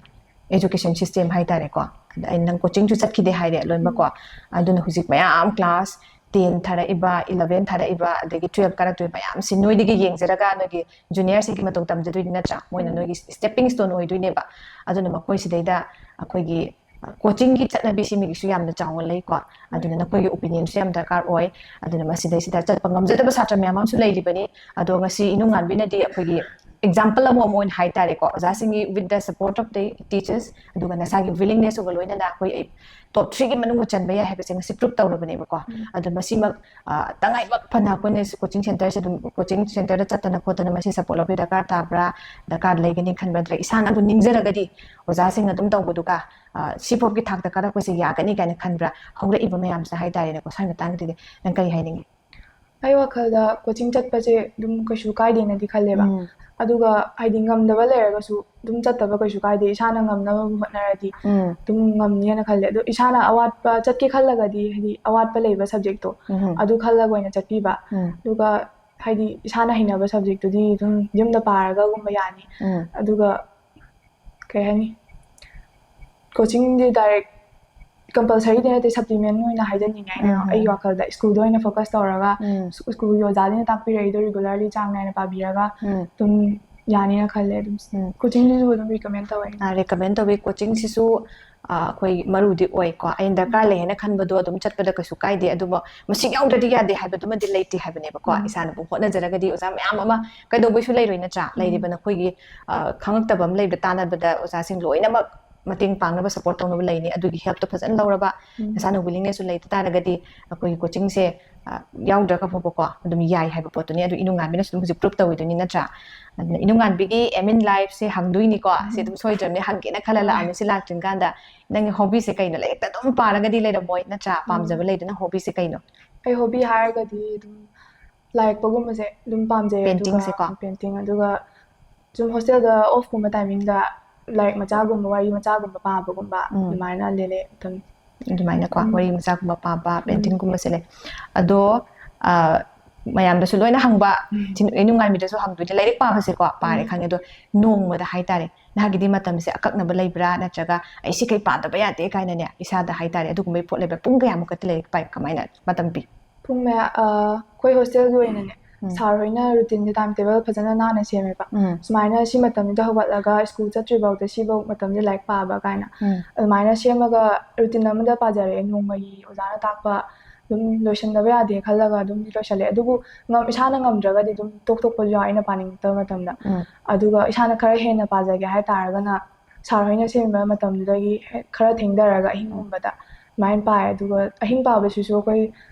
education system ꯍꯥꯏꯇꯥꯔꯦꯀꯣ꯫ ꯑꯗ ꯑꯩ ꯅꯪ coaching ꯁꯨ ꯆꯠꯈꯤꯗꯦ ꯍꯥꯏꯔꯦ ꯂꯣꯏꯅꯃꯛꯀꯣ꯫ ꯎꯝ꯫ ꯑꯗꯨꯅ ꯍꯧꯖꯤꯛ ꯃꯌꯥꯝ class ten ꯊꯥꯔꯛꯏꯕ, eleven ꯊꯥꯔꯛꯏꯕ, ꯑꯗꯒꯤ twelve ꯀꯥꯔꯛꯇꯣꯏꯕ ꯃꯌꯥꯝꯁꯤ ꯅꯣꯏꯗꯒꯤ ꯌꯦꯡꯖꯔꯒ ꯅꯣꯏꯒꯤ junior ꯁꯤꯡꯒꯤ ꯃꯇꯧ ꯇꯝꯖꯗꯣꯏꯅꯤ ꯅꯠꯇ꯭ꯔꯥ? ꯃꯣꯏꯅ ꯎꯝ꯫ ꯅꯣꯏꯒꯤ stepping stone ꯑꯣꯏꯗꯣꯏꯅꯦꯕ꯫ ꯑꯗꯨꯅ ꯃꯈꯣꯏꯁꯤꯗꯩꯗ ꯑꯩꯈꯣꯏꯒꯤ coaching ꯒꯤ ꯆꯠꯅꯕꯤ ꯁꯤꯃꯒꯤꯁꯨ ꯌꯥꯝꯅ ꯆꯥꯎꯅ ꯂꯩꯀꯣ꯫ ꯑꯗꯨꯅ ꯅꯈꯣꯏꯒꯤ opinion ꯁꯨ ꯌꯥꯝ ꯗꯔꯀꯥꯔ ꯑꯣꯏ꯫ ꯑꯗꯨꯅ ꯃꯁꯤꯗꯩꯁꯤꯗ ꯆꯠꯄ ꯉꯝꯖꯗꯕ ꯁꯥꯇ꯭ꯔ ꯃꯌꯥꯝ ꯑꯃꯁꯨ ꯂꯩꯔꯤꯕꯅꯤ꯫ ꯑꯗꯣ ꯉꯁꯤ ꯏꯅꯨꯡꯉꯥꯟꯕꯤꯅꯗꯤ ꯑꯩꯈꯣꯏꯒꯤ example ꯑꯃ ꯑꯣꯏꯅ ꯍꯥꯏꯇꯥꯔꯦꯀꯣ, ꯑꯣꯖꯥꯁꯤꯡꯒꯤ with the support of the teachers, ꯑꯗꯨꯒ ꯅꯁꯥꯒꯤ willingness ꯒ ꯂꯣꯏꯅꯅ ꯑꯩꯈꯣꯏ top three ꯒꯤ ꯃꯅꯨꯡꯗ ꯆꯟꯕ ꯌꯥꯏ ꯍꯥꯏꯕꯁꯦ ꯉꯁꯤ prove ꯇꯧꯔꯕꯅꯦꯕꯀꯣ꯫ ꯎꯝ꯫ ꯑꯗꯣ ꯃꯁꯤꯃꯛ, ꯑ, ꯇꯉꯥꯏꯃꯛ ꯐꯅ ꯑꯩꯈꯣꯏꯅ coaching center ꯁꯦ ꯑꯗꯨꯝ, coaching center ꯗ ꯆꯠꯇꯅ ꯈꯣꯠꯇꯅ ꯃꯁꯤ support ꯂꯧꯕꯒꯤ ꯗꯔꯀꯥꯔ ꯇꯥꯕ꯭ꯔꯥ? ꯗꯔꯀꯥꯔ ꯂꯩꯒꯅꯤ ꯈꯟꯕ꯭ꯔꯥ? ꯅꯠꯇ꯭ꯔꯒ ꯏꯁꯥꯅ ꯑꯗꯨꯝ ꯅꯤꯡꯖꯔꯒꯗꯤ ꯑꯣꯖꯥꯁꯤꯡ ꯑꯗꯨꯝ ꯇꯧꯕꯗꯨꯒ, ꯑ, ꯁꯤ ꯐꯥꯎꯕꯒꯤ ꯊꯥꯛꯇ ꯀꯥꯔꯛꯄꯁꯦ ꯌꯥꯒꯅꯤ ꯀꯥꯏꯅ ꯈꯟꯕ꯭ꯔꯥ? ꯍꯧꯔꯛꯏꯕ ꯃꯌꯥꯝꯁꯦ ꯍꯥꯏꯇꯥꯔꯦꯅꯦꯀꯣ, ꯁ꯭ꯋꯥꯏ ꯃꯇꯥꯡꯗꯗꯤ ꯅꯪ ꯀꯔꯤ ꯍꯥꯏꯅꯤꯡꯉꯤ? ꯑꯩ ꯋꯥꯈꯜꯗ coaching ꯆꯠꯄꯁꯦ ꯑꯗꯨꯝ ꯀꯩꯁꯨ ꯀꯥꯏꯗꯦꯅꯗꯤ ꯈꯜꯂꯦꯕ꯫ ꯎꯝ꯫ ꯑꯗꯨꯒ ꯍꯥꯏꯗꯤ ꯉꯝꯗꯕ ꯂꯩꯔꯒꯁꯨ ꯑꯗꯨꯝ ꯆꯠꯇꯕ ꯀꯩꯁꯨ ꯀꯥꯏꯗꯦ, ꯏꯁꯥꯅ ꯉꯝꯅꯕ ꯍꯣꯠꯅꯔꯗꯤ ꯎꯝ꯫ ꯑꯗꯨꯝ ꯉꯝꯅꯤꯅ ꯈꯜꯂꯦ꯫ ꯑꯗꯣ ꯏꯁꯥꯅ ꯑꯋꯥꯠꯄ ꯆꯠꯀꯦ ꯈꯜꯂꯒꯗꯤ ꯍꯥꯏꯗꯤ ꯑꯋꯥꯠꯄ ꯂꯩꯕ subject ꯇꯣ ꯎꯝ꯫ ꯑꯗꯨ ꯈꯜꯂꯒ ꯑꯣꯏꯅ ꯆꯠꯄꯤꯕ꯫ ꯎꯝ꯫ ꯑꯗꯨꯒ ꯍꯥꯏꯗꯤ ꯏꯁꯥꯅ ꯍꯩꯅꯕ subject ꯇꯨꯗꯤ ꯑꯗꯨꯝ ꯌꯨꯝꯗ ꯄꯥꯔꯒꯒꯨꯝꯕ ꯌꯥꯅꯤ꯫ ꯎꯝ꯫ ꯑꯗꯨꯒ ꯀꯩ ꯍꯥꯏꯅꯤ, coaching ꯗꯤ direct ꯀꯝꯄꯜꯁꯔꯤꯗꯤ ꯅꯠꯇꯦ, ꯁꯄ꯭ꯂꯤꯃꯦꯟ ꯑꯣꯏꯅ ꯍꯥꯏꯖꯅꯤꯡꯉꯦ ꯑꯩꯅ꯫ ꯎꯝ. ꯑꯩꯒꯤ ꯋꯥꯈꯜꯗ ꯁ꯭ꯀꯨꯜꯗ ꯑꯣꯏꯅ ꯐꯣꯀꯁ ꯇꯧꯔꯒ ꯎꯝ. ꯁ꯭ꯀꯨꯜꯒꯤ ꯑꯣꯖꯥꯁꯤꯡꯅ ꯇꯥꯛꯄꯤꯔꯛꯏꯗꯣ ꯔꯤꯒꯨꯂꯔꯂꯤ ꯆꯥꯡ ꯅꯥꯏꯅ ꯄꯥꯕꯤꯔꯒ ꯎꯝ. ꯑꯗꯨꯝ ꯌꯥꯅꯤꯅ ꯈꯜꯂꯦ꯫ ꯑꯗꯨꯝ ꯎꯝ. ꯀꯣꯆꯤꯡꯁꯤꯁꯨ ꯑꯗꯨꯝ ꯔꯤꯀꯃꯦꯟ ꯇꯧꯋꯦ꯫ ꯔꯤꯀꯃꯦꯟ ꯇꯧꯕꯤ꯫ ꯀꯣꯆꯤꯡꯁꯤꯁꯨ ꯑꯩꯈꯣꯏ ꯃꯔꯨꯗꯤ ꯑꯣꯏꯀꯣ꯫ ꯑꯩꯅ ꯗꯔꯀꯥꯔ ꯂꯩ ꯍꯥꯏꯅ ꯈꯟꯕꯗꯣ ꯑꯗꯨꯝ ꯆꯠꯄꯗ ꯀꯩꯁꯨ ꯀꯥꯏꯗꯦ꯫ ꯑꯗꯨꯕꯨ ꯃꯁꯤ ꯌꯥꯎꯗ꯭ꯔꯗꯤ ꯌꯥꯗꯦ ꯍꯥꯏꯕꯗꯨꯃꯗꯤ ꯂꯩꯇꯦ ꯍꯥꯏꯕꯅꯦꯕꯀꯣ꯫ ꯎꯝ. ꯏꯁꯥꯅꯕꯨ ꯍꯣꯠꯅꯖꯔꯒꯗꯤ ꯑꯣꯖꯥ ꯃꯌꯥꯝ ꯑꯃ ꯀꯩꯗꯧꯕꯩꯁꯨ ꯂꯩꯔꯣꯏ ꯅꯠꯇ꯭ꯔꯥ? ꯎꯝ. ꯂꯩꯔꯤꯕ ꯅꯈꯣꯏꯒꯤ ꯑ, ꯈꯪꯉꯛꯇꯕ ꯑꯃ ꯂꯩꯕꯗ ꯇꯥꯟꯅꯕꯗ ꯑꯣꯖꯥꯁꯤꯡ ꯂꯣꯏꯅꯃꯛ ꯃꯇꯦꯡ ꯄꯥꯡꯅꯕ, ꯁꯞꯄꯣꯔꯠ ꯇꯧꯅꯕ ꯂꯩꯅꯤ꯫ ꯑꯗꯨꯒꯤ ꯍꯦꯜꯞꯇꯣ ꯐꯖꯅ ꯂꯧꯔꯕ, ꯎꯝ. ꯅꯁꯥꯅ ꯋꯤꯂꯤꯡꯅꯦꯁꯁꯨ ꯂꯩꯕ ꯇꯥꯔꯒꯗꯤ ꯑꯩꯈꯣꯏꯒꯤ ꯀꯣꯆꯤꯡꯁꯦ ꯑ, ꯌꯥꯎꯗ꯭ꯔꯒ ꯐꯥꯎꯕꯀꯣ ꯑꯗꯨꯝ ꯌꯥꯏ ꯍꯥꯏꯕ ꯄꯣꯠꯇꯨꯅꯤ꯫ ꯑꯗꯨ ꯏꯅꯨꯡꯉꯥꯟꯕꯤꯅꯁꯨ ꯑꯗꯨꯝ ꯍꯧꯖꯤꯛ ꯄ꯭ꯔꯨꯞ ꯇꯧꯋꯤꯗꯨꯅꯤ ꯅꯠꯇ꯭ꯔꯥ? ꯑꯗꯨꯅ ꯏꯅꯨꯡꯉꯥꯟꯕꯤꯒꯤ aim in lifeꯁꯦ ꯍꯪꯗꯣꯏꯅꯤꯀꯣ꯫ ꯁꯤ ꯑꯗꯨꯝ ꯁꯣꯏꯗ꯭ꯔꯕꯅꯦ, ꯍꯪꯒꯦꯅ ꯈꯜꯂ ꯂꯥꯛꯑꯝꯃꯤ꯫ ꯁꯤ ꯂꯥꯛꯇ꯭ꯔꯤꯀꯥꯟꯗ ꯅꯪꯒꯤ ꯍꯣꯕꯤꯁꯦ ꯀꯩꯅꯣ? ꯂꯥꯏꯔꯤꯛꯇ ꯑꯗꯨꯝ ꯄꯥꯔꯒꯗꯤ ꯂꯩꯔꯝꯃꯣꯏ ꯅꯠꯇ꯭ꯔꯥ? ꯄꯥꯝꯖꯕ ꯂꯩꯗꯅ꯫ ꯍꯣꯕꯤꯁꯦ ꯀꯩꯅꯣ? ꯑꯩ ꯍꯣꯕꯤ ꯍꯥꯏꯔꯒꯗꯤ ꯑꯗꯨꯝ ꯂꯥꯏ ꯌꯦꯛꯄꯒꯨꯝꯕꯁꯦ ꯑꯗꯨꯝ ꯄꯥꯝꯖꯩ꯫ Paintingꯁꯦꯀꯣ? Painting, ꯑꯗꯨꯒ ꯁꯨꯝ ꯍꯣꯁꯇꯦꯜꯗ ꯑꯣꯐꯀꯨꯝꯕ ꯇꯥꯏꯃꯤꯡꯗ ꯂꯥꯏꯔꯤꯛ ꯃꯆꯥꯒꯨꯝꯕ, ꯋꯥꯔꯤ ꯃꯆꯥꯒꯨꯝꯕ ꯄꯥꯕꯒꯨꯝꯕ ꯎꯝ. ꯑꯗꯨꯃꯥꯏꯅ ꯂꯦꯜꯂꯦ ꯃꯇꯝ꯫ ꯑꯗꯨꯃꯥꯏꯅꯀꯣ ꯎꯝ. ꯋꯥꯔꯤ ꯃꯆꯥꯒꯨꯝꯕ ꯄꯥꯕ, paintingꯒꯨꯝꯕꯁꯦ ꯂꯩ꯫ ꯑꯗꯣ ꯑ, ꯃꯌꯥꯝꯗꯁꯨ ꯂꯣꯏꯅ ꯍꯪꯕ, ꯎꯝ. ꯏꯅꯨꯡꯉꯥꯟꯕꯤꯗꯁꯨ ꯍꯪꯗꯣꯏꯅꯦ꯫ ꯂꯥꯏꯔꯤꯛ ꯄꯥꯕꯁꯦꯀꯣ ꯄꯥꯔꯦ, ꯎꯝ. ꯈꯪꯉꯦ, ꯑꯗꯣ ꯅꯣꯡꯃꯗ ꯍꯥꯏꯇꯥꯔꯦ ꯅꯍꯥꯛꯀꯤꯗꯤ ꯃꯇꯝꯁꯦ ꯑꯀꯛꯅꯕ ꯂꯩꯕ꯭ꯔꯥ, ꯅꯠꯇ꯭ꯔꯒ ꯑꯩ ꯁꯤ ꯀꯩ ꯄꯥꯗꯕ ꯌꯥꯗꯦ ꯀꯥꯏꯅꯅꯦ ꯏꯁꯥꯗ ꯍꯥꯏꯇꯥꯔꯦ ꯑꯗꯨꯒꯨꯝꯕꯒꯤ ꯄꯣꯠ ꯂꯩꯕ꯭ꯔꯥ? ꯄꯨꯡ ꯀꯌꯥꯃꯨꯛꯀꯗꯤ ꯂꯥꯏꯔꯤꯛ ꯄꯥꯏ? ꯀꯃꯥꯏꯅ ꯃꯇꯝ ꯄꯤ? ꯄꯨꯡ ꯃꯌꯥ-, ꯑ, ꯑꯩꯈꯣꯏ ꯍꯣꯁꯇꯦꯜꯒꯤ ꯑꯣꯏꯅꯅꯦ ꯎꯝ. ꯁꯥꯔ ꯍꯣꯏꯅ ꯔꯨꯇꯤꯟꯒꯤ ꯇꯥꯏꯝ ꯇꯦꯕꯜ ꯐꯖꯅ ꯅꯥꯟꯅ ꯁꯦꯝꯃꯦꯕ꯫ ꯎꯝ. ꯁꯨꯃꯥꯏꯅ ꯁꯤ ꯃꯇꯝꯁꯤꯗ ꯍꯧꯒꯠꯂꯒ ꯁ꯭ꯀꯨꯜ ꯆꯠꯇ꯭ꯔꯤꯐꯥꯎꯗ ꯁꯤꯐꯧ ꯃꯇꯝꯁꯦ ꯂꯥꯏꯔꯤꯛ ꯄꯥꯕ ꯀꯥꯏꯅ ꯎꯝ. ꯑꯗꯨꯃꯥꯏꯅ ꯁꯦꯝꯃꯒ ꯔꯨꯇꯤꯟ ꯑꯃꯗ ꯄꯥꯖꯔꯛꯑꯦ꯫ ꯅꯣꯡꯃꯒꯤ ꯑꯣꯖꯥꯅ ꯇꯥꯛꯄ ꯑꯗꯨꯝ ꯂꯣꯏꯁꯤꯟꯗꯕ ꯌꯥꯗꯦ ꯈꯜꯂꯒ ꯑꯗꯨꯝ ꯂꯣꯏꯁꯤꯜꯂꯦ꯫ ꯑꯗꯨꯕꯨ ꯉꯝ-, ꯏꯁꯥꯅ ꯉꯝꯗ꯭ꯔꯒꯗꯤ ꯑꯗꯨꯝ ꯇꯣꯛꯊꯣꯛꯄꯁꯨ ꯌꯥꯎ ꯑꯩꯅ ꯄꯥꯅꯤꯡꯉꯛꯇꯕ ꯃꯇꯝꯗ꯫ ꯎꯝ. ꯑꯗꯨꯒ ꯏꯁꯥꯅ ꯈꯔ ꯍꯦꯟꯅ ꯄꯥꯖꯒꯦ ꯍꯥꯏꯇꯥꯔꯒꯅ ꯁꯥꯔ ꯍꯣꯏꯅ ꯁꯦꯝꯕ ꯃꯇꯝꯗꯨꯗꯒꯤ ꯍꯦ-, ꯈꯔ ꯊꯦꯡꯊꯔꯒ ꯑꯍꯤꯡꯒꯨꯝꯕꯗ ꯑꯗꯨꯃꯥꯏꯅ ꯄꯥꯏ꯫ ꯑꯗꯨꯒ ꯑꯍꯤꯡ ꯄꯥꯕꯁꯤꯁꯨ ꯑꯩꯈꯣꯏ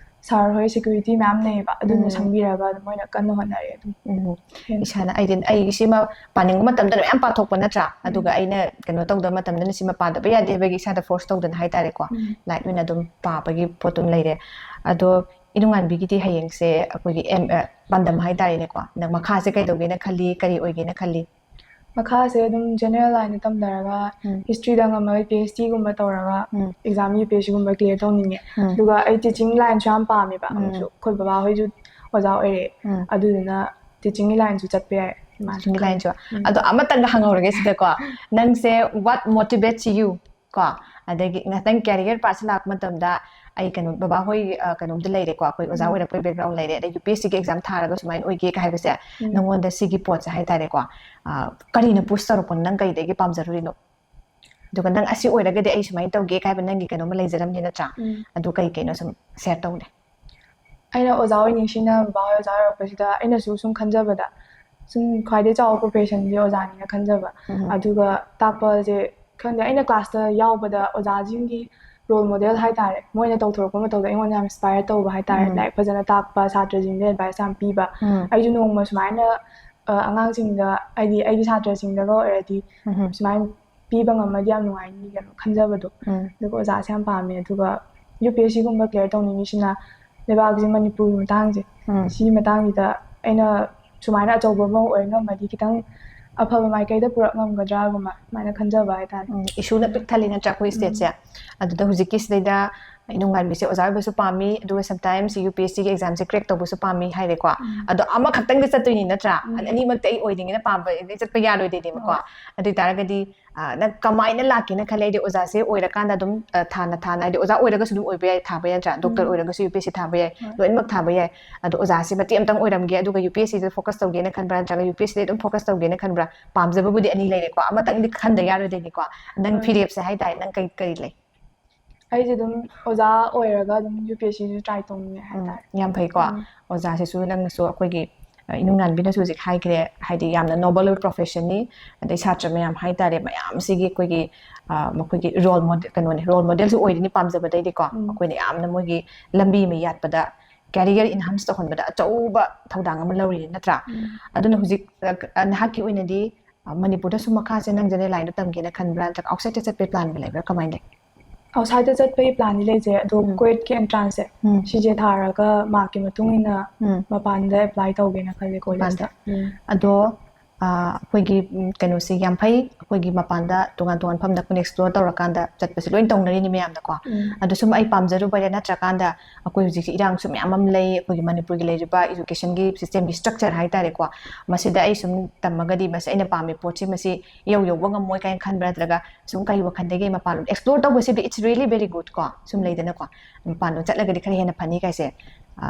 ꯁꯥꯔ ꯍꯣꯏ ꯁꯦꯀ꯭ꯌꯨꯔꯤꯇꯤ ꯃꯌꯥꯝ ꯂꯩꯌꯦꯕ, ꯑꯗꯨꯅ ꯎꯝ. ꯁꯪꯕꯤꯔꯒ ꯑꯗꯨꯃꯥꯏꯅ ꯀꯟꯅ ꯍꯣꯠꯅꯔꯤ ꯑꯗꯨꯝ꯫ ꯎꯝ. ꯍꯦꯟꯅ ꯏꯁꯥꯅ ꯑꯩꯗꯤ ꯑꯩꯒꯤ ꯁꯤꯃ ꯄꯥꯅꯤꯡꯕ ꯃꯇꯝꯗ ꯃꯌꯥꯝ ꯄꯥꯊꯣꯛꯄ ꯅꯠꯇ꯭ꯔꯥ? ꯎꯝ. ꯑꯗꯨꯒ ꯑꯩꯅ ꯀꯩꯅꯣ ꯇꯧꯗꯕ ꯃꯇꯝꯗꯅ ꯁꯤꯃ ꯄꯥꯗꯕ ꯌꯥꯗꯦ ꯍꯥꯏꯕꯒꯤ ꯏꯁꯥꯗ ꯐꯣꯔꯁ ꯇꯧꯗꯅ ꯍꯥꯏꯇꯥꯔꯦꯀꯣ꯫ ꯎꯝ. ꯂꯥꯏꯠ ꯑꯣꯏꯅ ꯑꯗꯨꯝ ꯄꯥꯕꯒꯤ ꯄꯣꯠꯇꯨꯝ ꯂꯩꯔꯦ꯫ ꯑꯗꯣ ꯏꯅꯨꯡꯉꯥꯟꯕꯤꯒꯤꯗꯤ ꯍꯌꯦꯡꯁꯦ ꯑꯩꯈꯣꯏꯒꯤ ꯑꯦꯝ-, ꯑ, ꯄꯥꯟꯗꯝ ꯍꯥꯏꯇꯥꯔꯦꯅꯦꯀꯣ꯫ ꯅꯪ ꯃꯈꯥꯁꯦ ꯀꯩꯗꯧꯒꯦꯅ ꯈꯜꯂꯤ? ꯀꯔꯤ ꯑꯣꯏꯒꯦꯅ ꯈꯜꯂꯤ? ꯃꯈꯥꯁꯦ ꯑꯗꯨꯝ ꯖꯦꯅꯔꯦꯜ ꯂꯥꯏꯟꯗ ꯇꯝꯊꯔꯒ ꯎꯝ. ꯍꯤꯁꯇ꯭ꯔꯤꯗ ꯉꯝꯃꯒ ꯄꯤ ꯑꯩꯆ ꯗꯤꯒꯨꯝꯕ ꯇꯧꯔꯒ ꯎꯝ. ꯑꯦꯛꯖꯥꯝ ꯌꯨ ꯄꯤ ꯑꯦꯁ ꯁꯤꯒꯨꯝꯕ ꯀ꯭ꯂꯤꯌꯥꯔ ꯇꯧꯅꯤꯡꯉꯦ꯫ ꯎꯝ. ꯑꯗꯨꯒ ꯑꯩ ꯇꯤꯆꯤꯡ ꯂꯥꯏꯟꯁꯨ ꯌꯥꯝ ꯄꯥꯝꯃꯦꯕ꯫ ꯎꯝ. ꯑꯃꯨꯛꯁꯨ ꯑꯩꯈꯣꯏ ꯕꯕꯥ ꯍꯣꯏꯁꯨ ꯑꯣꯖꯥ ꯑꯣꯏꯔꯦ꯫ ꯎꯝ. ꯑꯗꯨꯗꯨꯅ ꯇꯤꯆꯤꯡꯒꯤ ꯂꯥꯏꯟꯁꯨ ꯆꯠꯄ ꯌꯥꯏ꯫ ꯇꯤꯆꯤꯡꯒꯤ ꯂꯥꯏꯟꯁꯨ꯫ ꯎꯝ. ꯑꯗꯣ ꯑꯃꯇꯪꯒ ꯍꯪꯍꯧꯔꯒꯦ ꯁꯤꯗꯀꯣ꯫ ꯅꯪꯁꯦ what motivates you? ꯀꯣ, ꯑꯗꯒꯤ ꯅꯪ career path ꯁꯦ ꯂꯥꯛꯄ ꯃꯇꯝꯗ ꯑꯩ ꯀꯩꯅꯣ ꯕꯕꯥ ꯍꯣꯏ ꯀꯩꯅꯣꯝꯗ ꯂꯩꯔꯦꯀꯣ, ꯑꯩꯈꯣꯏ ꯑꯣꯖꯥ ꯑꯣꯏꯔꯛꯄꯒꯤ background ꯂꯩꯔꯦ, ꯑꯗꯩ UPSC ꯒꯤ exam ꯊꯥꯔꯒ ꯁꯨꯃꯥꯏꯅ ꯑꯣꯏꯒꯦ ꯀꯥꯏ ꯍꯥꯏꯕꯁꯦ ꯅꯪꯉꯣꯟꯗ ꯁꯤꯒꯤ ꯄꯣꯠꯁꯦ ꯍꯥꯏꯇꯥꯔꯦꯀꯣ, ꯀꯔꯤꯅ push ꯇꯧꯔꯛꯄꯅꯣ? ꯅꯪ ꯀꯩꯗꯒꯤ ꯄꯥꯝꯖꯔꯨꯔꯤꯅꯣ? ꯑꯗꯨꯒ ꯅꯪ ꯑꯁꯤ ꯑꯣꯏꯔꯒꯗꯤ ꯑꯩ ꯁꯨꯃꯥꯏꯅ ꯇꯧꯒꯦ ꯀꯥꯏꯕ ꯅꯪꯒꯤ ꯀꯩꯅꯣꯝꯃ ꯂꯩꯖꯔꯝꯅꯤ ꯅꯠꯇ꯭ꯔꯥ? ꯑꯗꯨ ꯀꯩ ꯀꯩꯅꯣ ꯁꯨꯝ share ꯇꯧꯅꯦ꯫ ꯑꯩꯅ ꯑꯣꯖꯥ ꯑꯣꯏꯅꯤꯡꯁꯤꯅ ꯕꯕꯥ ꯍꯣꯏ ꯑꯣꯖꯥ ꯑꯣꯏꯔꯛꯄꯁꯤꯗ ꯑꯩꯅꯁꯨ ꯁꯨꯝ ꯈꯟꯖꯕꯗ ꯁꯨꯝ ꯈ꯭ꯋꯥꯏꯗꯒꯤ ꯆꯥꯎꯕ profession ꯁꯦ ꯑꯣꯖꯥꯅꯤꯅ ꯈꯟꯖꯕ꯫ ꯑꯗꯨꯒ ꯇꯥꯛꯄꯁꯦ ꯈꯪꯗꯦ, ꯑꯩꯅ class ꯇ ꯌꯥꯎꯕꯗ ꯑꯣꯖꯥꯁꯤꯡꯒꯤ role model ꯍꯥꯏꯇꯥꯔꯦ, ꯃꯣꯏꯅ ꯇꯧꯊꯣꯔꯛꯄ ꯃꯇꯧꯗ ꯑꯩꯉꯣꯟꯗ ꯌꯥꯝ inspire ꯇꯧꯕ ꯍꯥꯏꯇꯥꯔꯦ꯫ ꯂꯥꯏꯔꯤꯛ ꯐꯖꯅ ꯇꯥꯛꯄ, ꯁꯥꯇ꯭ꯔꯁꯤꯡꯗ advice ꯌꯥꯝ ꯄꯤꯕ꯫ ꯑꯩꯁꯨ ꯅꯣꯡꯃ ꯁꯨꯃꯥꯏꯅ ꯑꯉꯥꯡꯁꯤꯡꯗ, ꯑꯩꯗꯤ ꯑꯩꯒꯤ ꯁꯥꯇ꯭ꯔꯁꯤꯡꯗꯒ ꯑꯣꯏꯔꯗꯤ ꯁꯨꯃꯥꯏꯅ ꯄꯤꯕ ꯉꯝꯃꯗꯤ ꯌꯥꯝ ꯅꯨꯡꯉꯥꯏꯅꯤ ꯀꯩꯅꯣ ꯈꯟꯖꯕꯗꯣ꯫ ꯑꯗꯨꯒ ꯑꯣꯖꯥꯁꯦ ꯌꯥꯝ ꯄꯥꯝꯃꯦ꯫ ꯑꯗꯨꯒ UPSC ꯒꯨꯝꯕ clear ꯇꯧꯅꯤꯡꯉꯤꯁꯤꯅ ꯂꯩꯕꯥꯛꯁꯦ ꯃꯅꯤꯄꯨꯔꯒꯤ ꯃꯇꯥꯡꯁꯦ, ꯁꯤꯒꯤ ꯃꯇꯥꯡꯁꯤꯗ ꯑꯩꯅ ꯁꯨꯃꯥꯏꯅ ꯑꯆꯧꯕ ꯑꯃ ꯑꯣꯏ ꯉꯝꯃꯗꯤ ꯈꯤꯇꯪ ꯑꯐꯕ ꯃꯥꯏꯀꯩꯗ ꯄꯨꯔꯛ ꯉꯝꯒꯗ꯭ꯔꯥꯒꯨꯝꯕ ꯁꯨꯃꯥꯏꯅ ꯈꯟꯖꯕ ꯍꯥꯏꯇꯥꯔꯦ꯫ Issue ꯅ ꯄꯤꯛ ꯊꯜꯂꯤ ꯅꯠꯇ꯭ꯔꯥ ꯑꯩꯈꯣꯏ state ꯁꯦ? ꯑꯗꯨꯗ ꯍꯧꯖꯤꯛꯀꯤꯁꯤꯗꯩꯗ ꯏꯅꯨꯡꯉꯥꯟꯕꯤꯁꯦ ꯑꯣꯖꯥ ꯑꯣꯏꯕꯁꯨ ꯄꯥꯝꯃꯤ, ꯑꯗꯨꯒ sometimes UPSC ꯒꯤ exam ꯁꯦ crack ꯇꯧꯕꯁꯨ ꯄꯥꯝꯃꯤ ꯍꯥꯏꯔꯦꯀꯣ꯫ ꯑꯗꯣ ꯑꯃꯈꯛꯇꯪꯗꯤ ꯆꯠꯇꯣꯏꯅꯤ ꯅꯠꯇ꯭ꯔꯥ? ꯑꯅꯤꯃꯛꯇꯤ ꯑꯩ ꯑꯣꯏꯅꯤꯡꯉꯦꯅ ꯄꯥꯝꯕꯗꯤ ꯆꯠꯄ ꯌꯥꯔꯣꯏꯗꯣꯏꯅꯦꯕꯀꯣ꯫ ꯑꯗꯨ ꯑꯣꯏꯇꯥꯔꯒꯗꯤ ꯅꯪ ꯀꯃꯥꯏꯅ ꯂꯥꯛꯀꯦꯅ ꯈꯜꯂꯦ? ꯍꯥꯏꯗꯤ ꯑꯣꯖꯥꯁꯦ ꯑꯣꯏꯔꯀꯥꯟꯗ ꯑꯗꯨꯝ ꯊꯥꯅ ꯊꯥꯅ, ꯍꯥꯏꯗꯤ ꯑꯣꯖꯥ ꯑꯣꯏꯔꯒꯁꯨ ꯑꯗꯨꯝ ꯑꯣꯏꯕ ꯌꯥꯏ, ꯊꯥꯕ ꯌꯥꯏ ꯅꯠꯇ꯭ꯔꯥ? Doctor ꯑꯣꯏꯔꯒꯁꯨ UPSC ꯊꯥꯕ ꯌꯥꯏ, ꯂꯣꯏꯅꯃꯛ ꯊꯥꯕ ꯌꯥꯏ꯫ ꯑꯗꯣ ꯑꯣꯖꯥꯁꯦ ꯃꯇꯦꯛ ꯑꯃꯇꯪ ꯑꯣꯏꯔꯝꯒꯦ, ꯑꯗꯨꯒ UPSC ꯗ focus ꯇꯧꯒꯦꯅ ꯈꯟꯕ꯭ꯔꯥ ꯅꯠꯇ꯭ꯔꯒ UPSC ꯗ ꯑꯗꯨꯝ focus ꯇꯧꯒꯦꯅ ꯈꯟꯕ꯭ꯔꯥ? ꯄꯥꯝꯖꯕꯕꯨꯗꯤ ꯑꯅꯤ ꯂꯩꯔꯦꯀꯣ, ꯑꯃꯇꯪꯗꯤ ꯈꯟꯗ ꯌꯥꯔꯣꯏꯗꯣꯏꯅꯤꯀꯣ꯫ ꯅꯪ ꯐꯤꯔꯦꯞꯁꯦ ꯍꯥꯏꯇꯥꯔꯦ, ꯅꯪ ꯀꯔꯤ ꯀꯔꯤ ꯂꯩ? ꯑꯩꯁꯦ ꯑꯗꯨꯝ ꯑꯣꯖꯥ ꯑꯣꯏꯔꯒ ꯑꯗꯨꯝ UPSC ꯁꯨ try ꯇꯧꯅꯤꯡꯉꯦ ꯍꯥꯏꯇꯥꯔꯦ꯫ ꯌꯥꯝ ꯐꯩꯀꯣ꯫ ꯑꯣꯖꯥꯁꯤꯁꯨ ꯅꯪꯅꯁꯨ ꯑꯩꯈꯣꯏꯒꯤ ꯏꯅꯨꯡꯉꯥꯟꯕꯤꯅꯁꯨ ꯍꯧꯖꯤꯛ ꯍꯥꯏꯈ꯭ꯔꯦ, ꯍꯥꯏꯗꯤ ꯌꯥꯝꯅ noble ꯑꯣꯏꯕ profession ꯅꯤ꯫ ꯑꯗꯩ ꯁꯥꯇ꯭ꯔ ꯃꯌꯥꯝ ꯍꯥꯏꯇꯥꯔꯦ, ꯃꯌꯥꯝꯁꯤꯒꯤ ꯑꯩꯈꯣꯏꯒꯤ ꯃꯈꯣꯏꯒꯤ role model, ꯀꯩꯅꯣꯅꯦ, role model ꯁꯨ ꯑꯣꯏꯔꯤꯅꯤ ꯄꯥꯝꯖꯕꯗꯩꯗꯤꯀꯣ꯫ ꯑꯩꯈꯣꯏꯅ ꯌꯥꯝꯅ ꯃꯣꯏꯒꯤ ꯂꯝꯕꯤ ꯑꯃ ꯌꯥꯠꯄꯗ career enhance ꯇꯧꯍꯟꯕꯗ ꯑꯆꯧꯕ ꯊꯧꯗꯥꯡ ꯑꯃ ꯂꯧꯔꯤꯅꯤ ꯅꯠꯇ꯭ꯔꯥ? ꯑꯗꯨꯅ ꯍꯧꯖꯤꯛ ꯅꯍꯥꯛꯀꯤ ꯑꯣꯏꯅꯗꯤ ꯃꯅꯤꯄꯨꯔꯗ ꯁꯨꯝ ꯃꯈꯥꯁꯦ ꯅꯪ ꯖꯦꯅꯦꯔꯦꯜ ꯂꯥꯏꯟꯗ ꯇꯝꯒꯦꯅ ꯈꯟꯕ꯭ꯔꯥ ꯅꯠꯇ꯭ꯔꯒ ꯑꯥꯎꯠꯁꯥꯏꯗꯇ ꯆꯠꯄꯒꯤ ꯄ꯭ꯂꯥꯟꯒ ꯂꯩꯕ꯭ꯔꯥ? ꯀꯃꯥꯏꯅ ꯂꯩ? ꯑꯥꯎꯠꯁꯥꯏꯗꯇ ꯆꯠꯄꯒꯤ ꯄ꯭ꯂꯥꯟꯗꯤ ꯂꯩꯖꯩ, ꯑꯗꯣ ꯀ꯭ꯋꯦꯠꯀꯤ ꯑꯦꯟꯇ꯭ꯔꯥꯟꯁꯁꯦ ꯁꯤꯁꯦ ꯊꯥꯔꯒ ꯃꯥꯔꯛꯀꯤ ꯃꯇꯨꯡ ꯏꯟꯅ ꯃꯄꯥꯟꯗ ꯑꯦꯄ꯭ꯂꯥꯏ ꯇꯧꯒꯦꯅ ꯈꯜꯂꯦ ꯀꯣꯂꯦꯖꯇ꯫ ꯑꯗꯣ ꯑꯩꯈꯣꯏꯒꯤ ꯀꯩꯅꯣꯁꯤ ꯌꯥꯝ ꯐꯩ꯫ ꯑꯩꯈꯣꯏꯒꯤ ꯃꯄꯥꯟꯗ ꯇꯣꯉꯥꯟ ꯇꯣꯉꯥꯟ ꯃꯐꯝꯗ ꯑꯩꯈꯣꯏꯅ ꯑꯦꯛꯁꯄ꯭ꯂꯣꯔ ꯇꯧꯔꯀꯥꯟꯗ ꯆꯠꯄꯁꯦ ꯂꯣꯏ ꯇꯧꯅꯔꯤꯅꯤ ꯃꯌꯥꯝꯅꯀꯣ꯫ ꯑꯗꯨ ꯁꯨꯝ ꯑꯩ ꯄꯥꯝꯖꯔꯨꯕꯩꯔꯥ ꯅꯠꯇ꯭ꯔꯀꯥꯟꯗ ꯑꯩꯈꯣꯏ ꯍꯧꯖꯤꯛꯁꯦ ꯏꯔꯥꯡꯁꯨ ꯃꯌꯥꯝ ꯑꯃ ꯂꯩ, ꯑꯩꯈꯣꯏꯒꯤ ꯃꯅꯤꯄꯨꯔꯒꯤ ꯂꯩꯔꯤꯕ ꯏꯖꯨꯀꯦꯁꯟꯒꯤ ꯁꯤꯁꯇꯦꯝꯒꯤ ꯁ꯭ꯇ꯭ꯔꯛꯆꯔ ꯍꯥꯏꯇꯥꯔꯦꯀꯣ, ꯃꯁꯤꯗ ꯑꯩ ꯁꯨꯝ ꯇꯝꯃꯒꯗꯤ ꯃꯁꯤ ꯑꯩꯅ ꯄꯥꯝꯃꯤ ꯄꯣꯠꯁꯤ ꯃꯁꯤ ꯏꯌꯧ ꯌꯧꯕ ꯉꯝꯃꯣꯏ ꯀꯥꯏꯅ ꯈꯟꯕ꯭ꯔꯥ, ꯅꯠꯇ꯭ꯔꯒ ꯁꯨꯝ ꯀꯔꯤ ꯋꯥꯈꯜꯗꯒꯤ ꯃꯄꯥꯟ explore ꯇꯧꯕꯁꯤꯗꯤ it's really very good ꯀꯣ, ꯁꯨꯝ ꯂꯩꯗꯅꯀꯣ, ꯃꯄꯥꯟꯗ ꯆꯠꯂꯒꯗꯤ ꯈꯔ ꯍꯦꯟꯅ ꯐꯅꯤ ꯀꯥꯏꯁꯦ꯫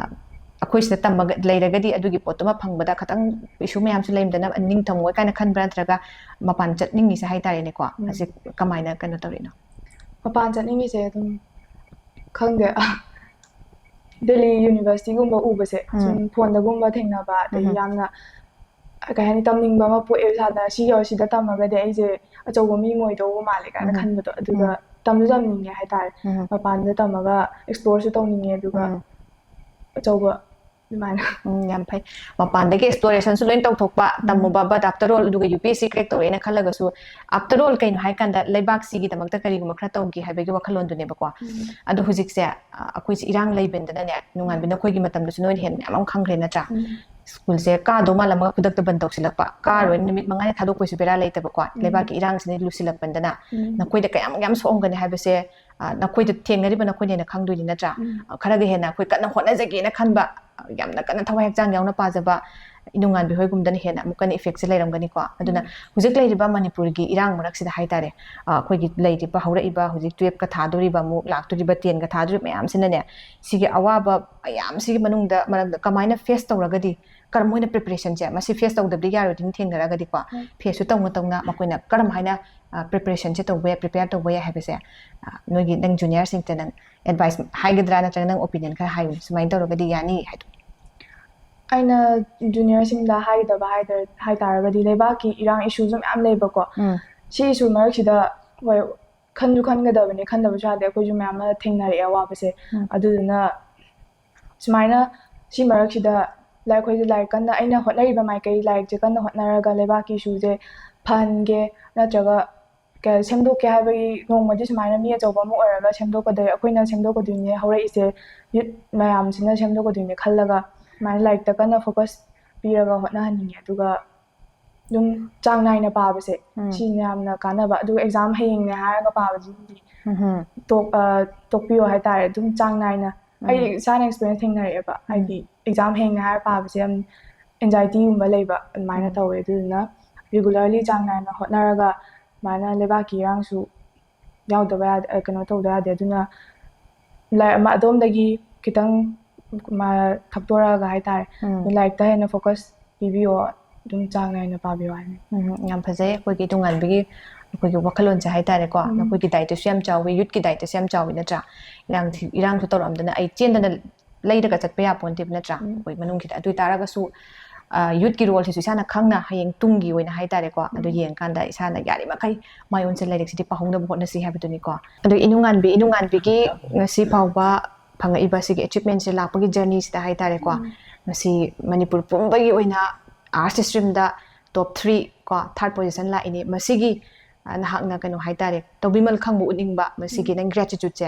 ꯑꯩꯈꯣꯏ ꯁꯤꯗ ꯇꯝꯕ ꯂꯩꯔꯒꯗꯤ ꯑꯗꯨꯒꯤ ꯄꯣꯠꯇꯨꯃ ꯐꯪꯕꯗ ꯈꯇꯪ ꯏꯁꯨ ꯃꯌꯥꯝꯁꯨ ꯂꯩꯔꯝꯗꯅ ꯅꯤꯡꯊꯝꯃꯣꯏ ꯀꯥꯏꯅ ꯈꯟꯕ꯭ꯔꯥ, ꯅꯠꯇ꯭ꯔꯒ ꯃꯄꯥꯟ ꯆꯠꯅꯤꯡꯉꯤꯁꯦ ꯍꯥꯏꯇꯥꯔꯦꯅꯦꯀꯣ, ꯎꯝ꯫ ꯑꯁꯤ ꯀꯃꯥꯏꯅ ꯀꯩꯅꯣ ꯇꯧꯔꯤꯅꯣ? ꯃꯄꯥꯟ ꯆꯠꯅꯤꯡꯉꯤꯁꯦ ꯑꯗꯨꯝ ꯈꯪꯗꯦ꯫ ꯗꯦꯜꯂꯤ ꯌꯨꯅꯤꯚꯔꯁꯤꯇꯤꯒꯨꯝꯕ ꯎꯕꯁꯦ, ꯎꯝ꯫ ꯁꯨꯝ ꯐꯣꯟꯗꯒꯨꯝꯕ ꯊꯦꯡꯅꯕ, ꯑꯗꯩ ꯎꯝ꯫ ꯌꯥꯝꯅ ꯀꯩ ꯍꯥꯏꯅꯤ, ꯇꯝꯅꯤꯡꯕ ꯑꯃ ꯄꯣꯛꯑꯦ ꯏꯁꯥꯗ꯫ ꯁꯤ ꯌꯧꯔꯁꯤꯗ ꯇꯝꯃꯒꯗꯤ ꯑꯩꯁꯦ ꯑꯆꯧꯕ ꯃꯤ ꯑꯣꯏꯗꯧꯕ ꯃꯥꯜꯂꯦ ꯀꯥꯏꯅ ꯎꯝ꯫ ꯈꯟꯕꯗꯣ, ꯑꯗꯨꯒ ꯎꯝ꯫ ꯇꯝꯁꯨ ꯇꯝꯅꯤꯡꯉꯦ ꯍꯥꯏꯇꯥꯔꯦ꯫ ꯎꯝ꯫ ꯃꯄꯥꯟꯗ ꯇꯝꯃꯒ ꯑꯦꯛꯁꯄ꯭ꯂꯣꯔꯁꯨ ꯇꯧꯅꯤꯡꯉꯦ, ꯑꯗꯨꯒ ꯎꯝ꯫ ꯑꯆꯧꯕ ꯑꯗꯨꯃꯥꯏꯅ꯫ ꯎꯝ, ꯌꯥꯝ ꯐꯩ꯫ ꯃꯄꯥꯟꯗꯒꯤ ꯑꯦꯛꯁꯄ꯭ꯂꯣꯔꯦꯁꯟꯁꯨ ꯂꯣꯏ ꯇꯧꯊꯣꯛꯄ, ꯎꯝ꯫ ꯇꯝꯃꯨꯕ, but after all ꯑꯗꯨꯒ ꯌꯨ ꯄꯤ ꯑꯦꯁ ꯁꯤ ꯀ꯭ꯔꯦꯛ ꯇꯧꯔꯦꯅ ꯈꯜꯂꯒꯁꯨ, after all ꯀꯩꯅꯣ ꯍꯥꯏꯀꯥꯟꯗ ꯂꯩꯕꯥꯛꯁꯤꯒꯤꯗꯃꯛꯇ ꯀꯔꯤꯒꯨꯝꯕ ꯈꯔ ꯇꯧꯒꯦ ꯍꯥꯏꯕꯒꯤ ꯋꯥꯈꯜꯂꯣꯟꯗꯨꯅꯦꯕꯀꯣ꯫ ꯎꯝ꯫ ꯑꯗꯣ ꯍꯧꯖꯤꯛꯁꯦ, ꯑ, ꯑꯩꯈꯣꯏꯁꯦ ꯏꯔꯥꯡ ꯂꯩꯕꯅꯤꯅꯅꯦ, ꯅꯨꯡꯉꯥꯟꯕꯤ, ꯅꯈꯣꯏꯒꯤ ꯃꯇꯝꯗꯁꯨ ꯅꯣꯏꯅ ꯍꯦꯟꯅ ꯃꯌꯥꯝ ꯑꯃ ꯈꯪꯈ꯭ꯔꯦ ꯅꯠꯇ꯭ꯔꯥ? ꯎꯝ꯫ ꯁ꯭ꯀꯨꯜꯁꯦ ꯀꯥꯗꯧ ꯃꯥꯜꯂꯝꯃꯒ ꯈꯨꯗꯛꯇ ꯕꯟ ꯇꯧꯁꯤꯜꯂꯛꯄ, ꯀꯥꯔꯣꯏꯅ ꯅꯨꯃꯤꯠ ꯃꯉꯥꯅꯤ ꯊꯥꯗꯣꯛꯄꯩꯁꯨ ꯕꯦꯔꯥ ꯂꯩꯇꯕꯀꯣ, ꯎꯝ꯫ ꯂꯩꯕꯥꯛꯀꯤ ꯏꯔꯥꯡꯁꯤꯅ ꯂꯨꯁꯤꯜꯂꯛꯄꯅꯤꯅ ꯎꯝ꯫ ꯅꯈꯣꯏꯗ ꯀꯌꯥꯝ ꯌꯥꯝ ꯁꯣꯛꯑꯝꯒꯅꯤ ꯍꯥꯏꯕꯁꯦ, ꯑ, ꯅꯈꯣꯏꯗ ꯊꯦꯡꯅꯔꯤꯕ ꯅꯈꯣꯏꯅ ꯍꯦꯟꯅ ꯈꯪꯗꯣꯏꯅꯤ ꯅꯠꯇ꯭ꯔꯥ? ꯎꯝ꯫ ꯑ, ꯈꯔꯒ ꯍꯦꯟꯅ ꯑꯩꯈꯣꯏ ꯀꯟꯅ ꯍꯣꯠꯅꯖꯒꯦꯅ ꯈꯟꯕ, ꯑ, ꯌꯥꯝꯅ ꯀꯟꯅ ꯊꯋꯥꯏ ꯍꯛꯆꯥꯡ ꯌꯥꯎꯅ ꯄꯥꯖꯕ ꯏꯅꯨꯡꯉꯥꯟꯕꯤ ꯍꯣꯏꯒꯨꯝꯗꯅ ꯍꯦꯟꯅ ꯑꯃꯨꯛ ꯀꯟꯅ ꯏꯐꯦꯛꯁꯦ ꯂꯩꯔꯝꯒꯅꯤꯀꯣ꯫ ꯑꯗꯨꯅ ꯎꯝ꯫ ꯍꯧꯖꯤꯛ ꯂꯩꯔꯤꯕ ꯃꯅꯤꯄꯨꯔꯒꯤ ꯏꯔꯥꯡ ꯃꯔꯛꯁꯤꯗ ꯍꯥꯏꯇꯥꯔꯦ, ꯑ, ꯑꯩꯈꯣꯏꯒꯤ ꯂꯩꯔꯤꯕ ꯍꯧꯔꯛꯏꯕ ꯍꯧꯖꯤꯛ ꯇꯨꯌꯦꯜꯞꯀ ꯊꯥꯗꯣꯔꯤꯕ, ꯑꯃꯨꯛ ꯂꯥꯛꯇꯣꯔꯤꯕ ꯇꯦꯟꯒ ꯊꯥꯗꯣꯔꯤꯕ ꯃꯌꯥꯝꯁꯤꯅꯅꯦ, ꯁꯤꯒꯤ ꯑꯋꯥꯕ ꯃꯌꯥꯝꯁꯤꯒꯤ ꯃꯅꯨꯡꯗ, ꯃꯔꯛꯇ ꯀꯃꯥꯏꯅ ꯐꯦꯁ ꯇꯧꯔꯒꯗꯤ, ꯀꯔꯝ ꯑꯣꯏꯅ ꯄ꯭ꯔꯤꯄꯦꯔꯦꯁꯟꯁꯦ, ꯃꯁꯤ ꯐꯦꯁ ꯇꯧꯗꯕꯗꯤ ꯌꯥꯔꯣꯏꯗꯣꯏꯅꯤ ꯊꯦꯡꯅꯔꯒꯗꯤ ꯀꯣ, ꯎꯝ꯫ ꯐꯦꯁꯁꯨ ꯇꯧꯅ ꯇꯧꯅ ꯃꯈꯣꯏꯅ ꯀꯔꯝ ꯍꯥꯏꯅ, ꯑ, ꯄ꯭ꯔꯤꯄꯦꯔꯦꯁꯟꯁꯦ ꯇꯧꯕ ꯌꯥꯏ, ꯄ꯭ꯔꯤꯄꯦꯌꯔ ꯇꯧꯕ ꯌꯥꯏ ꯍꯥꯏꯕꯁꯦ, ꯑ, ꯅꯣꯏꯒꯤ, ꯅꯪ ꯖꯨꯅꯤꯌꯔꯁꯤꯡꯗ ꯅꯪ ꯑꯦꯗꯚꯥꯏꯁ ꯍꯥꯏꯒꯗ꯭ꯔꯥ, ꯅꯠꯇ꯭ꯔꯒ ꯅꯪ ꯑꯣꯄꯤꯅꯤꯌꯟ ꯈꯔ ꯍꯥꯏꯌꯨ, ꯁꯨꯃꯥꯏꯅ ꯇꯧꯔꯒꯗꯤ ꯌꯥꯅꯤ ꯍꯥꯏꯗꯣ? ꯑꯩꯅ ꯖꯨꯅꯤꯌꯔꯁꯤꯡꯗ ꯍꯥꯏꯒꯗꯕ ꯍꯥꯏꯗ-, ꯍꯥꯏꯇꯥꯔꯒꯗꯤ, ꯂꯩꯕꯥꯛꯀꯤ ꯏꯔꯥꯡ ꯏꯁꯨꯁꯨ ꯃꯌꯥꯝ ꯂꯩꯕꯀꯣ꯫ ꯎꯝ꯫ ꯁꯤ ꯏꯁꯨ ꯃꯔꯛꯁꯤꯗ, ꯍꯣꯏ, ꯈꯟꯁꯨ ꯈꯟꯒꯗꯕꯅꯤ, ꯈꯟꯗꯕꯁꯨ ꯌꯥꯗꯦ, ꯑꯩꯈꯣꯏꯁꯨ ꯃꯌꯥꯝ ꯑꯃ ꯊꯦꯡꯅꯔꯛꯑꯦ ꯑꯋꯥꯕꯁꯦ꯫ ꯎꯝ꯫ ꯑꯗꯨꯗꯨꯅ ꯁꯨꯃꯥꯏꯅ ꯁꯤ ꯃꯔꯛꯁꯤꯗ ꯂꯥꯏ-, ꯑꯩꯈꯣꯏꯁꯦ ꯂꯥꯏꯔꯤꯛ ꯀꯟꯅ, ꯑꯩꯅ ꯍꯣꯠꯅꯔꯤꯕ ꯃꯥꯏꯀꯩ, ꯂꯥꯏꯔꯤꯛꯁꯦ ꯀꯟꯅ ꯍꯣꯠꯅꯔꯒ ꯂꯩꯕꯥꯛꯀꯤ ꯏꯁꯨꯁꯦ ꯐꯍꯟꯒꯦ, ꯅꯠꯇ꯭ꯔꯒ ꯀ-, ꯁꯦꯝꯗꯣꯛꯀꯦ ꯍꯥꯏꯕꯒꯤ ꯅꯣꯡꯃꯗꯤ ꯁꯨꯃꯥꯏꯅ ꯃꯤ ꯑꯆꯧꯕ ꯑꯃ ꯑꯣꯏꯔꯒ ꯁꯦꯝꯗꯣꯛꯀꯗꯣꯏ-, ꯑꯩꯈꯣꯏꯅ ꯁꯦꯝꯗꯣꯛꯀꯗꯣꯏꯅꯦ, ꯍꯧꯔꯛꯏꯁꯦ ꯌꯨꯠ ꯃꯌꯥꯝꯁꯤꯅ ꯁꯦꯝꯗꯣꯛꯀꯗꯣꯏꯅꯦ ꯈꯜꯂꯒ ꯁꯨꯃꯥꯏꯅ ꯂꯥꯏꯔꯤꯛꯇ ꯀꯟꯅ ꯐꯣꯀꯁ ꯄꯤꯔꯒ ꯍꯣꯠꯅꯍꯟꯅꯤꯡꯉꯦ꯫ ꯑꯗꯨꯒ ꯑꯗꯨꯝ ꯆꯥꯡ ꯅꯥꯏꯅ ꯄꯥꯕꯁꯦ ꯎꯝ. ꯁꯤꯅ ꯌꯥꯝꯅ ꯀꯥꯟꯅꯕ꯫ ꯑꯗꯨꯒ ꯑꯦꯛꯖꯥꯝ ꯍꯌꯦꯡꯅꯦ ꯍꯥꯏꯔꯒ ꯄꯥꯕꯁꯤꯗꯤ ꯎꯝ. ꯇꯣꯛ ꯑ, ꯇꯣꯛꯄꯤꯌꯣ ꯍꯥꯏꯇꯥꯔꯦ꯫ ꯑꯗꯨꯝ ꯆꯥꯡ ꯅꯥꯏꯅ ꯑꯩ ꯏꯁꯥꯅ ꯑꯦꯛꯁꯄꯤꯔꯤꯌꯦꯟꯁ ꯊꯦꯡꯅꯔꯛꯑꯦꯕ꯫ ꯍꯥꯏꯗꯤ ꯑꯦꯛꯖꯥꯝ ꯍꯌꯦꯡꯅꯦ ꯍꯥꯏꯔ ꯄꯥꯕꯁꯦ ꯌꯥꯝ ꯑꯦꯟꯖꯥꯏꯇꯤꯒꯨꯝꯕ ꯂꯩꯕ ꯑꯗꯨꯃꯥꯏꯅ ꯎꯝ. ꯇꯧꯋꯦ꯫ ꯑꯗꯨꯗꯨꯅ ꯔꯤꯒꯨꯂꯔꯂꯤ ꯆꯥꯡ ꯅꯥꯏꯅ ꯍꯣꯠꯅꯔꯒ ꯑꯗꯨꯃꯥꯏꯅ ꯂꯩꯕꯥꯛꯀꯤ ꯏꯔꯥꯡꯁꯨ ꯌꯥꯎꯗꯕ ꯌꯥꯗꯦ, ꯑ, ꯀꯩꯅꯣ ꯇꯧꯗꯕ ꯌꯥꯗꯦ꯫ ꯑꯗꯨꯅ ꯂꯥꯏ-, ꯑꯃ ꯑꯗꯣꯝꯗꯒꯤ ꯈꯤꯇꯪ ꯃ-, ꯊꯛꯇꯣꯔꯛꯑꯒ ꯍꯥꯏꯇꯥꯔꯦ ꯎꯝ. ꯂꯥꯏꯔꯤꯛꯇ ꯍꯦꯟꯅ ꯐꯣꯀꯁ ꯄꯤꯕꯤꯌꯣ꯫ ꯑꯗꯨꯝ ꯆꯥꯡ ꯅꯥꯏꯅ ꯄꯥꯕꯤꯌꯣ ꯍꯥꯏꯅꯤ꯫ ꯎꯝ, ꯌꯥꯝ ꯐꯖꯩ꯫ ꯑꯩꯈꯣꯏꯒꯤ ꯇꯣꯉꯥꯟꯕꯒꯤ ꯑꯩꯈꯣꯏꯒꯤ ꯋꯥꯈꯜꯂꯣꯟꯁꯦ ꯍꯥꯏꯇꯥꯔꯦꯀꯣ꯫ ꯎꯝ. ꯅꯈꯣꯏꯒꯤ ꯗꯥꯏꯠꯇꯁꯨ ꯌꯥꯝ ꯆꯥꯎꯋꯤ, ꯌꯨꯠꯀꯤ ꯗꯥꯏꯠꯇꯁꯨ ꯌꯥꯝ ꯆꯥꯎꯋꯤ ꯅꯠꯇ꯭ꯔꯥ? ꯏꯔꯥꯡ ꯊꯤ-, ꯏꯔꯥꯡꯁꯨ ꯇꯧꯔꯛꯑꯝꯗꯅ ꯑꯩ ꯆꯦꯟꯗꯅ ꯂꯩꯔꯒ ꯆꯠꯄ ꯌꯥꯄꯣꯟꯇꯦꯕ ꯅꯠꯇ꯭ꯔꯥ? ꯎꯝ. ꯑꯩꯈꯣꯏ ꯃꯅꯨꯡꯁꯤꯗ꯫ ꯑꯗꯨ ꯑꯣꯏ ꯇꯥꯔꯒꯁꯨ, ꯑ, ꯌꯨꯠꯀꯤ ꯔꯣꯜꯁꯤꯁꯨ ꯏꯁꯥꯅ ꯈꯪꯅ ꯍꯌꯦꯡ ꯇꯨꯡꯒꯤ ꯑꯣꯏꯅ ꯍꯥꯏꯇꯥꯔꯦꯀꯣ꯫ ꯑꯗꯨ ꯌꯦꯡꯀꯥꯟꯗ ꯏꯁꯥꯅ ꯌꯥꯔꯤꯃꯈꯩ ꯃꯥꯏ ꯑꯣꯟꯁꯤꯟ ꯂꯥꯏꯔꯤꯛꯁꯤꯗꯤ ꯄꯥꯍꯧꯅꯕ ꯍꯣꯠꯅꯁꯤ ꯍꯥꯏꯕꯗꯨꯅꯤꯀꯣ꯫ ꯑꯗꯨ ꯏꯅꯨꯡꯉꯥꯟꯕꯤ, ꯏꯅꯨꯡꯉꯥꯟꯕꯤꯒꯤ ꯉꯁꯤ ꯐꯥꯎꯕ ꯐꯪꯉꯛꯏꯕ ꯁꯤꯒꯤ ꯑꯦꯆꯤꯞꯃꯦꯟꯁꯦ ꯂꯥꯛꯄꯒꯤ ꯖꯔꯅꯤꯁꯤꯗ ꯍꯥꯏꯇꯥꯔꯦꯀꯣ꯫ ꯉꯁꯤ ꯃꯅꯤꯄꯨꯔ ꯄꯨꯝꯕꯒꯤ ꯑꯣꯏꯅ ꯑꯥꯔꯠꯁ ꯁ꯭ꯇ꯭ꯔꯤꯝꯗ ꯇꯣꯞ ꯊ꯭ꯔꯤ ꯀꯣ, ꯊꯥꯔꯠ ꯄꯣꯖꯤꯁꯟ ꯂꯥꯛꯏꯅꯤ꯫ ꯃꯁꯤꯒꯤ, ꯑ, ꯅꯍꯥꯛꯅ ꯀꯩꯅꯣ ꯍꯥꯏꯇꯥꯔꯦ, ꯇꯧꯕꯤꯃꯜ ꯈꯪꯕ ꯎꯠꯅꯤꯡꯕ ꯃꯁꯤꯒꯤ ꯅꯪ ꯒ꯭ꯔꯦꯇꯤꯇ꯭ꯌꯨꯠꯁꯦ,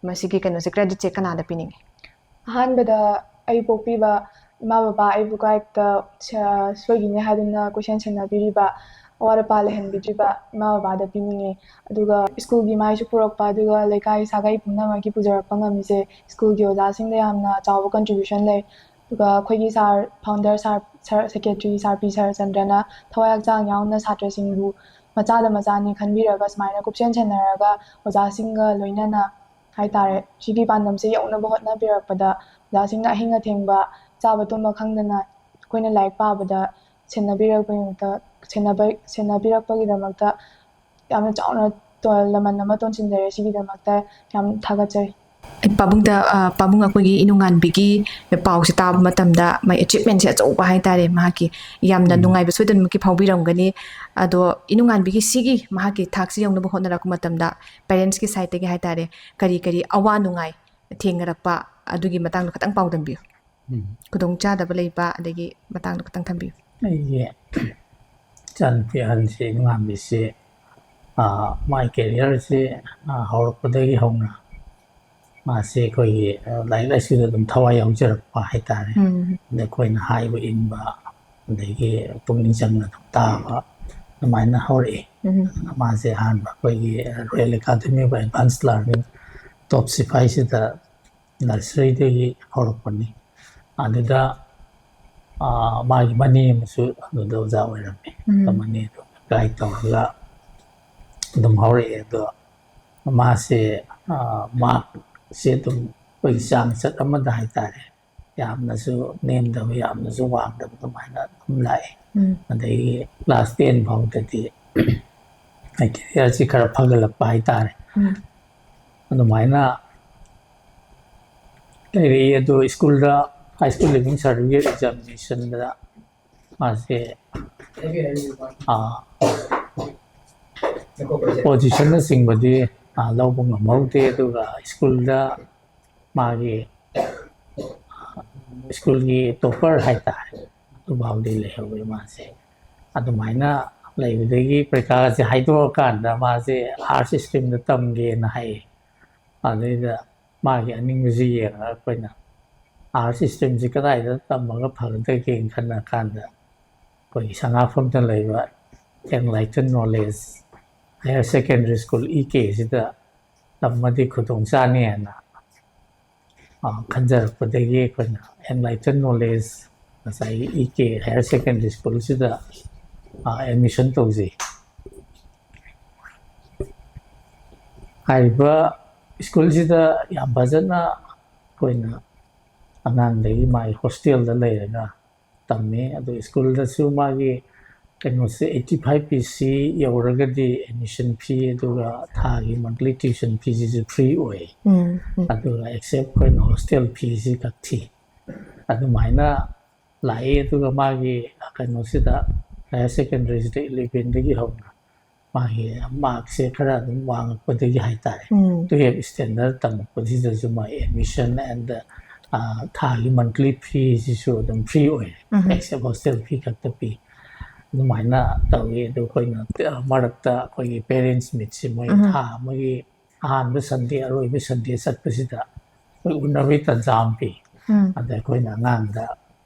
ꯃꯁꯤꯒꯤ ꯀꯩꯅꯣꯁꯦ, ꯀ꯭ꯔꯦꯗꯤꯠꯁꯦ ꯀꯅꯥꯗ ꯄꯤꯅꯤꯡꯉꯤ? ꯑꯍꯥꯟꯕꯗ ꯑꯩ ꯄꯣꯛꯄꯤꯕ ꯏꯃꯥ ꯕꯕꯥ, ꯑꯩꯕꯨ ꯒꯥꯏꯗꯇ ꯁ-, ꯁꯣꯏꯈꯤꯅꯤ ꯍꯥꯏꯗꯨꯅ ꯀꯣꯏꯁꯦꯟ ꯁꯦꯟꯅꯕꯤꯔꯤꯕ, ꯑꯋꯥꯠ ꯑꯄꯥ ꯂꯩꯍꯟꯕꯤꯗ꯭ꯔꯤꯕ ꯏꯃꯥ ꯕꯕꯥꯗ ꯄꯤꯅꯤꯡꯉꯤ꯫ ꯑꯗꯨꯒ ꯁ꯭ꯀꯨꯜꯒꯤ ꯃꯥꯏꯁꯨ ꯄꯨꯔꯛꯄ, ꯑꯗꯨꯒ ꯂꯩꯀꯥꯏ ꯁꯥꯒꯩ ꯄꯨꯝꯅꯃꯛꯀꯤ ꯄꯨꯖꯔꯛꯄ ꯉꯝꯃꯤꯁꯦ ꯁ꯭ꯀꯨꯜꯒꯤ ꯑꯣꯖꯥꯁꯤꯡꯗ ꯌꯥꯝꯅ ꯆꯥꯎꯕ ꯀꯟꯇ꯭ꯔꯤꯕ꯭ꯌꯨꯁꯟ ꯂꯩ꯫ ꯑꯗꯨꯒ ꯑꯩꯈꯣꯏꯒꯤ ꯁꯥꯔ ꯐꯥꯎꯟꯗꯔ, ꯁꯥꯔ, ꯁꯥꯔ ꯁꯦꯀ꯭ꯔꯦꯇꯔꯤ, ꯁꯥꯔ ꯄꯤ ꯁꯔꯆꯟꯗ꯭ꯔꯅ ꯊꯋꯥꯏ ꯍꯛꯆꯥꯡ ꯌꯥꯎꯅ ꯁꯥꯇ꯭ꯔꯁꯤꯡꯕꯨ ꯃꯆꯥꯗ ꯃꯆꯥꯅꯤ ꯈꯟꯕꯤꯔꯒ ꯁꯨꯃꯥꯏꯅ ꯀꯨꯞꯁꯦꯟ ꯁꯦꯟꯅꯔꯒ ꯑꯣꯖꯥꯁꯤꯡꯒ ꯂꯣꯏꯅꯅ ꯍꯥꯏꯇꯥꯔꯦ, ꯁꯤꯒꯤ ꯄꯥꯟꯗꯝꯁꯦ ꯌꯧꯅꯕ ꯍꯣꯠꯅꯕꯤꯔꯛꯄꯗ ꯑꯣꯖꯥꯁꯤꯡꯅ ꯑꯍꯤꯡ ꯑꯊꯦꯡꯕ ꯆꯥꯕ ꯇꯨꯝꯕ ꯈꯪꯗꯅ ꯑꯩꯈꯣꯏꯅ ꯂꯥꯏꯔꯤꯛ ꯄꯥꯕꯗ ꯁꯦꯟꯅꯕꯤꯔꯛꯄꯒꯤꯗꯃꯛꯇ, ꯁꯦꯟꯅꯕ-, ꯁꯦꯟꯅꯕꯤꯔꯛꯄꯒꯤꯗꯃꯛꯇ ꯌꯥꯝꯅ ꯆꯥꯎꯅ ꯇꯣ-, ꯂꯃꯟ ꯑꯃ ꯇꯣꯟꯁꯤꯟꯖꯔꯦ꯫ ꯁꯤꯒꯤꯗꯃꯛꯇ ꯌꯥꯝ ꯊꯥꯒꯠꯆꯔꯤ꯫ ꯄꯥꯕꯨꯡꯗ, ꯑ, ꯄꯥꯕꯨꯡ ꯑꯩꯈꯣꯏꯒꯤ ꯏꯅꯨꯡꯉꯥꯟꯕꯤꯒꯤ ꯄꯥꯎꯁꯦ ꯇꯥꯕ ꯃꯇꯝꯗ ꯃꯥꯏ ꯑꯦꯆꯤꯞꯃꯦꯟꯁꯦ ꯑꯆꯧꯕ ꯍꯥꯏꯇꯥꯔꯦ, ꯃꯍꯥꯛꯀꯤ ꯌꯥꯝꯅ ꯅꯨꯡꯉꯥꯏꯕ ꯁꯣꯏꯗꯅꯃꯛꯀꯤ ꯐꯥꯎꯕꯤꯔꯝꯒꯅꯤ꯫ ꯑꯗꯣ ꯏꯅꯨꯡꯉꯥꯟꯕꯤꯒꯤ ꯁꯤꯒꯤ ꯃꯍꯥꯛꯀꯤ ꯊꯥꯛꯁꯤ ꯌꯧꯅꯕ ꯍꯣꯠꯅꯔꯛꯄ ꯃꯇꯝꯗ ꯄꯦꯔꯦꯟꯁꯀꯤ ꯁꯥꯏꯠꯇꯒꯤ ꯍꯥꯏꯇꯥꯔꯦ, ꯀꯔꯤ ꯀꯔꯤ ꯑꯋꯥ ꯅꯨꯡꯉꯥꯏ ꯊꯦꯡꯅꯔꯛꯄ, ꯑꯗꯨꯒꯤ ꯃꯇꯥꯡꯗ ꯈꯤꯇꯪ ꯄꯥꯎꯗꯝꯕꯤꯌꯨ꯫ ꯎꯝ. ꯈꯨꯗꯣꯡꯆꯥꯗꯕ ꯂꯩꯕ, ꯑꯗꯒꯤ ꯃꯇꯥꯡꯗ ꯈꯤꯇꯪ ꯊꯝꯕꯤꯌꯨ꯫ ꯑꯩꯒꯤ ꯏꯆꯥꯅꯨꯄꯤ ꯑꯍꯟꯁꯤ ꯏꯅꯨꯡꯉꯥꯟꯕꯤꯁꯤ, ꯑ, ꯃꯥꯒꯤ ꯀꯦꯔꯤꯌꯔꯁꯤ, ꯑ, ꯍꯧꯔꯛꯄꯗꯒꯤ ꯍꯧꯅ ꯃꯥꯁꯤ ꯑꯩꯈꯣꯏꯒꯤ, ꯑ, ꯂꯥꯏꯔꯤꯛ ꯂꯥꯏꯁꯨꯗ ꯑꯗꯨꯝ ꯊꯋꯥꯏ ꯌꯥꯎꯖꯔꯛꯄ ꯍꯥꯏꯇꯥꯔꯦ꯫ ꯎꯝ. ꯑꯗ ꯑꯩꯈꯣꯏꯅ ꯍꯥꯏꯕ ꯏꯟꯕ, ꯑꯗꯒꯤ ꯄꯨꯛꯅꯤꯡ ꯆꯪꯅ ꯑꯗꯨꯝ ꯇꯥꯕ, ꯑꯗꯨꯃꯥꯏꯅ ꯍꯧꯔꯛꯑꯦ꯫ ꯎꯝ. ꯃꯥꯁꯦ ꯑꯍꯥꯟꯕ ꯑꯩꯈꯣꯏꯒꯤ Royal Academy of Advanced Learning, ꯇꯣꯞ ꯁꯤꯐꯥꯏꯁꯤꯗ ꯅꯔꯁꯔꯤꯗꯒꯤ ꯍꯧꯔꯛꯄꯅꯤ꯫ ꯑꯗꯨꯗ ꯑꯥ, ꯃꯥꯒꯤ ꯃꯅꯦ ꯑꯃꯁꯨ ꯑꯗꯨꯗ ꯑꯣꯖꯥ ꯑꯣꯏꯔꯝꯃꯤ꯫ ꯎꯝ. ꯑꯗꯣ ꯃꯅꯦꯗꯣ ꯒꯥꯏꯗ ꯇꯧꯔꯒ ꯑꯗꯨꯝ ꯍꯧꯔꯛꯑꯦ꯫ ꯑꯗꯣ ꯃꯥꯁꯦ, ꯑꯥ, ꯃꯥꯔꯛꯁꯦ ꯑꯗꯨꯝ ꯑꯩꯈꯣꯏꯒꯤ ꯆꯥꯡꯆꯠ ꯑꯃꯗ ꯍꯥꯏꯇꯥꯔꯦ, ꯌꯥꯝꯅꯁꯨ ꯅꯦꯝꯗꯕ, ꯌꯥꯝꯅꯁꯨ ꯋꯥꯡꯗꯕ, ꯑꯗꯨꯃꯥꯏꯅ ꯑꯗꯨꯝ ꯂꯥꯛꯑꯦ꯫ ꯎꯝ. ꯑꯗꯒꯤ ꯀ꯭ꯂꯥꯁ ꯇꯦꯟ ꯐꯥꯎꯗꯗꯤ ꯀꯦꯔꯤꯌꯔꯁꯤ ꯈꯔ ꯐꯒꯠꯂꯛꯄ ꯍꯥꯏꯇꯥꯔꯦ꯫ ꯎꯝ. ꯑꯗꯨꯃꯥꯏꯅ ꯂꯩꯔꯛꯏ꯫ ꯑꯗꯨ ꯁ꯭ꯀꯨꯜꯗ high school leaving certificate examinationꯗ ꯃꯥꯁꯦ, ꯑꯥ, positionꯅꯆꯤꯡꯕꯗꯤ, ꯑꯥ, ꯂꯧꯕ ꯉꯝꯍꯧꯗꯦ꯫ ꯑꯗꯨꯒ ꯁ꯭ꯀꯨꯜꯗ ꯃꯥꯒꯤ, ꯑꯥ, ꯁ꯭ꯀꯨꯜꯒꯤ topper ꯍꯥꯏꯇꯥꯔꯦ, ꯑꯗꯨꯐꯥꯎꯗꯤ ꯂꯩꯍꯧꯋꯦ ꯃꯥꯁꯦ꯫ ꯑꯗꯨꯃꯥꯏꯅ ꯂꯩꯕꯗꯒꯤ ꯄꯔꯤꯈꯥꯁꯦ ꯍꯥꯏꯗꯣꯛꯑꯀꯥꯟꯗ ꯃꯥꯁꯦ arts streamꯗ ꯇꯝꯒꯦꯅ ꯍꯥꯏꯌꯦ꯫ ꯑꯗꯩꯗ ꯃꯥꯒꯤ ꯑꯅꯤꯡꯕꯁꯤ ꯌꯦꯡꯉꯒ ꯑꯩꯈꯣꯏꯅ arts streamꯁꯤ ꯀꯗꯥꯏꯗ ꯇꯝꯃꯒ ꯐꯒꯗꯒꯦꯅ ꯈꯟꯅ ꯀꯥꯟꯗ ꯑꯩꯈꯣꯏꯒꯤ ꯁꯉꯥꯐꯝꯗ ꯂꯩꯕ Enlighten Knowledge Higher Secondary School, EKꯁꯤꯗ ꯇꯝꯃꯗꯤ ꯈꯨꯗꯣꯡ ꯆꯥꯅꯤ ꯍꯥꯏꯅ, ꯑ, ꯈꯟꯖꯔꯛꯄꯗꯒꯤ ꯑꯩꯈꯣꯏꯅ Enlighten Knowledge ꯉꯁꯥꯏꯒꯤ EK Higher Secondary Schoolꯁꯤꯗ, ꯑ, admission ꯇꯧꯖꯩ꯫ ꯍꯥꯏꯔꯤꯕ ꯁ꯭ꯀꯨꯜꯁꯤꯗ ꯌꯥꯝ ꯐꯖꯅ ꯑꯩꯈꯣꯏꯅ ꯑꯉꯥꯡꯗꯒꯤ ꯃꯥꯒꯤ hostelꯗ ꯂꯩꯔꯒ ꯇꯝꯃꯤ꯫ ꯑꯗꯨ ꯁ꯭ꯀꯨꯜꯗꯁꯨ ꯃꯥꯒꯤ ꯀꯩꯅꯣꯁꯦ eighty five PC ꯌꯧꯔꯒꯗꯤ admission fee, ꯑꯗꯨꯒ ꯊꯥꯒꯤ monthly tuition feeꯁꯤꯁꯨ free ꯑꯣꯏ꯫ ꯎꯝ. ꯎꯝ. ꯑꯗꯨꯒ except ꯑꯩꯈꯣꯏꯅ hostel feeꯁꯤ ꯈꯛ ꯊꯤ꯫ ꯑꯗꯨꯃꯥꯏꯅ ꯂꯥꯛꯏ꯫ ꯑꯗꯨꯒ ꯃꯥꯒꯤ ꯀꯩꯅꯣꯁꯤꯗ, higher secondaryꯁꯤꯗ elevenꯗꯒꯤ ꯍꯧꯅ ꯃꯥꯒꯤ markꯁꯦ ꯈꯔ ꯑꯗꯨꯝ ꯋꯥꯡꯉꯛꯄꯗꯒꯤ ꯍꯥꯏꯇꯥꯔꯦ, ꯎꯝ. twelve standard ꯇꯝꯃꯛꯄꯁꯤꯗꯁꯨ ꯃꯥꯒꯤ admission and, ꯑ, ꯊꯥꯒꯤ monthly feeꯁꯤꯁꯨ ꯑꯗꯨꯝ free ꯑꯣꯏꯔꯦ꯫ ꯎꯝ. Except hostel fee ꯈꯛꯇ ꯄꯤ꯫ ꯑꯗꯨꯃꯥꯏꯅ ꯇꯧꯏ꯫ ꯑꯗꯨ ꯑꯩꯈꯣꯏꯅ ꯃꯔꯛꯇ ꯑꯩꯈꯣꯏꯒꯤ parents meetꯁꯤ ꯃꯣꯏ ꯎꯝ. ꯊꯥ ꯑꯃꯒꯤ ꯑꯍꯥꯟꯕ Sunday, ꯑꯔꯣꯏꯕ Sunday ꯆꯠꯄꯁꯤꯗ ꯑꯩꯈꯣꯏ ꯎꯅꯕꯒꯤ ꯇꯟꯖꯥ ꯑꯃ ꯄꯤ꯫ ꯎꯝ. ꯑꯗ ꯑꯩꯈꯣꯏꯅ ꯑꯉꯥꯡꯗ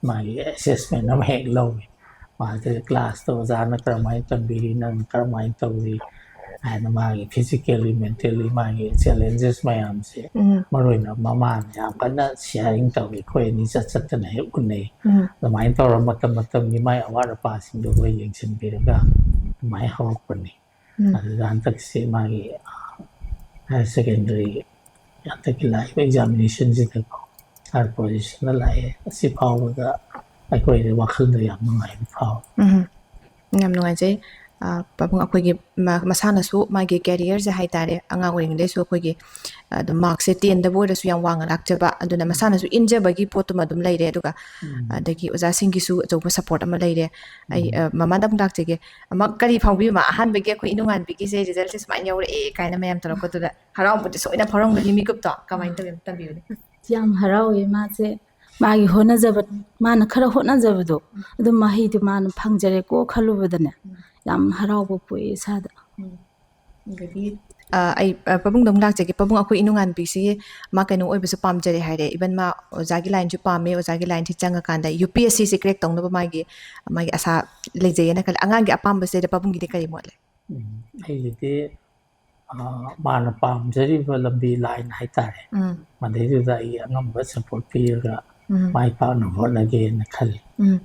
ꯃꯥꯒꯤ assessment ꯑꯃ ꯍꯦꯛ ꯂꯧꯏ꯫ ꯃꯥꯁꯦ ꯀ꯭ꯂꯥꯁꯇ ꯑꯣꯖꯥꯅ ꯀꯔꯝꯍꯥꯏꯅ ꯇꯝꯕꯤꯔꯤ, ꯅꯪ ꯀꯔꯝꯍꯥꯏꯅ ꯇꯧꯔꯤ ꯍꯥꯏꯅ ꯃꯥꯒꯤ physically, mentally ꯃꯥꯒꯤ challenges ꯃꯌꯥꯝꯁꯦ, ꯎꯝ ꯃꯔꯨ ꯑꯣꯏꯅ ꯃꯃꯥꯅ ꯌꯥꯝ ꯀꯟꯅ sharing ꯇꯧꯏ꯫ ꯑꯩꯈꯣꯏ ꯑꯅꯤ ꯆꯠ ꯆꯠꯇꯅ ꯍꯦꯛ ꯎꯅꯩ꯫ ꯎꯝ ꯑꯗꯨꯃꯥꯏꯅ ꯇꯧꯔ ꯃꯇꯝ ꯃꯇꯝꯒꯤ ꯃꯥꯏ ꯑꯋꯥꯠ ꯑꯄꯥꯁꯤꯡꯗꯣ ꯑꯩꯈꯣꯏ ꯌꯦꯡꯁꯤꯟꯕꯤꯔꯒ ꯑꯗꯨꯃꯥꯏꯅ ꯍꯧꯔꯛꯄꯅꯤ꯫ ꯎꯝ ꯑꯗꯨꯗ ꯍꯟꯗꯛꯁꯦ ꯃꯥꯒꯤ higher secondary ꯍꯟꯗꯛꯀꯤ ꯂꯥꯛꯏꯕ examinationꯁꯤꯗꯀꯣ third positionꯗ ꯂꯥꯛꯑꯦ꯫ ꯑꯁꯤ ꯐꯥꯎꯕꯗ ꯑꯩꯈꯣꯏꯗ ꯋꯥꯈꯜꯗ ꯌꯥꯝ ꯅꯨꯡꯉꯥꯏꯕ ꯐꯥꯎꯋꯦ꯫ ꯎꯝ ꯌꯥꯝ ꯅꯨꯡꯉꯥꯏꯖꯩ꯫ ꯑ, ꯄꯥꯕꯨꯡ, ꯑꯩꯈꯣꯏꯒꯤ ꯃ-, ꯃꯁꯥꯅꯁꯨ ꯃꯥꯒꯤ careerꯁꯦ ꯍꯥꯏ ꯇꯥꯔꯦ, ꯑꯉꯥꯡ ꯑꯣꯏꯔꯤꯉꯩꯗꯩꯁꯨ ꯑꯩꯈꯣꯏꯒꯤ, ꯑ, ꯑꯗꯨꯝ markꯁꯦ tenꯗꯕꯨ ꯑꯣꯏꯔꯁꯨ ꯌꯥꯝ ꯋꯥꯡꯅ ꯂꯥꯛꯆꯕ, ꯑꯗꯨꯅ ꯃꯁꯥꯅꯁꯨ ꯏꯟꯖꯕꯒꯤ ꯄꯣꯠꯇꯨꯃ ꯑꯗꯨꯝ ꯂꯩꯔꯦ꯫ ꯑꯗꯨꯒ ꯎꯝ ꯑꯗꯒꯤ ꯑꯣꯖꯥꯁꯤꯡꯒꯤꯁꯨ ꯑꯆꯧꯕ support ꯑꯃ ꯂꯩꯔꯦ꯫ ꯑꯩ, ꯎꯝ ꯑ, ꯃꯃꯥꯗ ꯑꯃꯨꯛ ꯂꯥꯛꯆꯒꯦ꯫ ꯑꯃ ꯀꯔꯤ ꯐꯥꯎꯕꯤꯕ? ꯑꯍꯥꯟꯕꯒꯤ ꯑꯩꯈꯣꯏ ꯏꯅꯨꯡꯉꯥꯟꯕꯤꯒꯤꯁꯦ resultꯁꯦ ꯁꯨꯃꯥꯏꯅ ꯌꯧꯔꯛꯑꯦ ꯀꯥꯏꯅ ꯃꯌꯥꯝ ꯇꯧꯔꯛꯄꯗꯨꯗ ꯍꯔꯥꯎꯕꯗꯤ ꯁꯣꯏꯅ ꯐꯥꯎꯔꯝꯒꯅꯤ ꯃꯤꯀꯨꯞꯇꯣ꯫ ꯀꯃꯥꯏꯅ ꯇꯧꯋꯤ? ꯑꯝꯇ ꯇꯝꯕꯤꯌꯨꯅꯦ꯫ ꯌꯥꯝ ꯍꯔꯥꯎꯋꯦ꯫ ꯃꯥꯁꯦ ꯃꯥꯒꯤ ꯍꯣꯠꯅꯖꯕ, ꯃꯥꯅ ꯈꯔ ꯍꯣꯠꯅꯖꯕꯗꯣ ꯑꯗꯨꯝ ꯃꯍꯩꯗꯣ ꯃꯥꯅ ꯐꯪꯖꯔꯦꯀꯣ ꯈꯜꯂꯨꯕꯗꯅꯦ, ꯌꯥꯝ ꯍꯔꯥꯎꯕ ꯄꯣꯛꯑꯦ ꯏꯁꯥꯗ꯫ ꯑꯗꯒꯤ, ꯑ, ꯑꯩ, ꯑ, ꯄꯥꯕꯨꯡꯗ ꯑꯃꯨꯛ ꯂꯥꯛꯆꯒꯦ꯫ ꯄꯥꯕꯨꯡ, ꯑꯩꯈꯣꯏ ꯏꯅꯨꯡꯉꯥꯟꯕꯤꯁꯤ ꯃꯥ ꯀꯩꯅꯣ ꯑꯣꯏꯕꯁꯨ ꯄꯥꯝꯖꯔꯦ ꯍꯥꯏꯔꯦ, even ꯃꯥ ꯑꯣꯖꯥꯒꯤ lineꯁꯨ ꯄꯥꯝꯃꯦ, ꯑꯣꯖꯥꯒꯤ lineꯁꯤ ꯆꯪꯉꯀꯥꯟꯗ UPSCꯁꯤ crack ꯇꯧꯅꯕ ꯃꯥꯒꯤ, ꯃꯥꯒꯤ ꯑꯁꯥ ꯂꯩꯖꯩꯌꯦꯅ ꯈꯜꯂꯦ꯫ ꯑꯉꯥꯡꯒꯤ ꯑꯄꯥꯝꯕꯁꯤꯗ ꯄꯥꯕꯨꯡꯒꯤꯗꯤ ꯀꯔꯤ ꯃꯣꯠ ꯂꯩ? ꯎꯝ, ꯑꯩꯒꯤꯗꯤ ꯑ, ꯃꯥꯅ ꯄꯥꯝꯖꯔꯤꯕ ꯂꯝꯕꯤ line ꯍꯥꯏꯇꯥꯔꯦ, ꯎꯝ ꯃꯗꯩꯗꯨꯗ ꯑꯩ ꯑꯉꯝꯕ support ꯄꯤꯔꯒ ꯎꯝ ꯃꯥꯏ ꯄꯥꯛꯅꯕ ꯍꯣꯠꯅꯒꯦꯅ ꯈꯜꯂꯤ꯫ ꯎꯝ꯫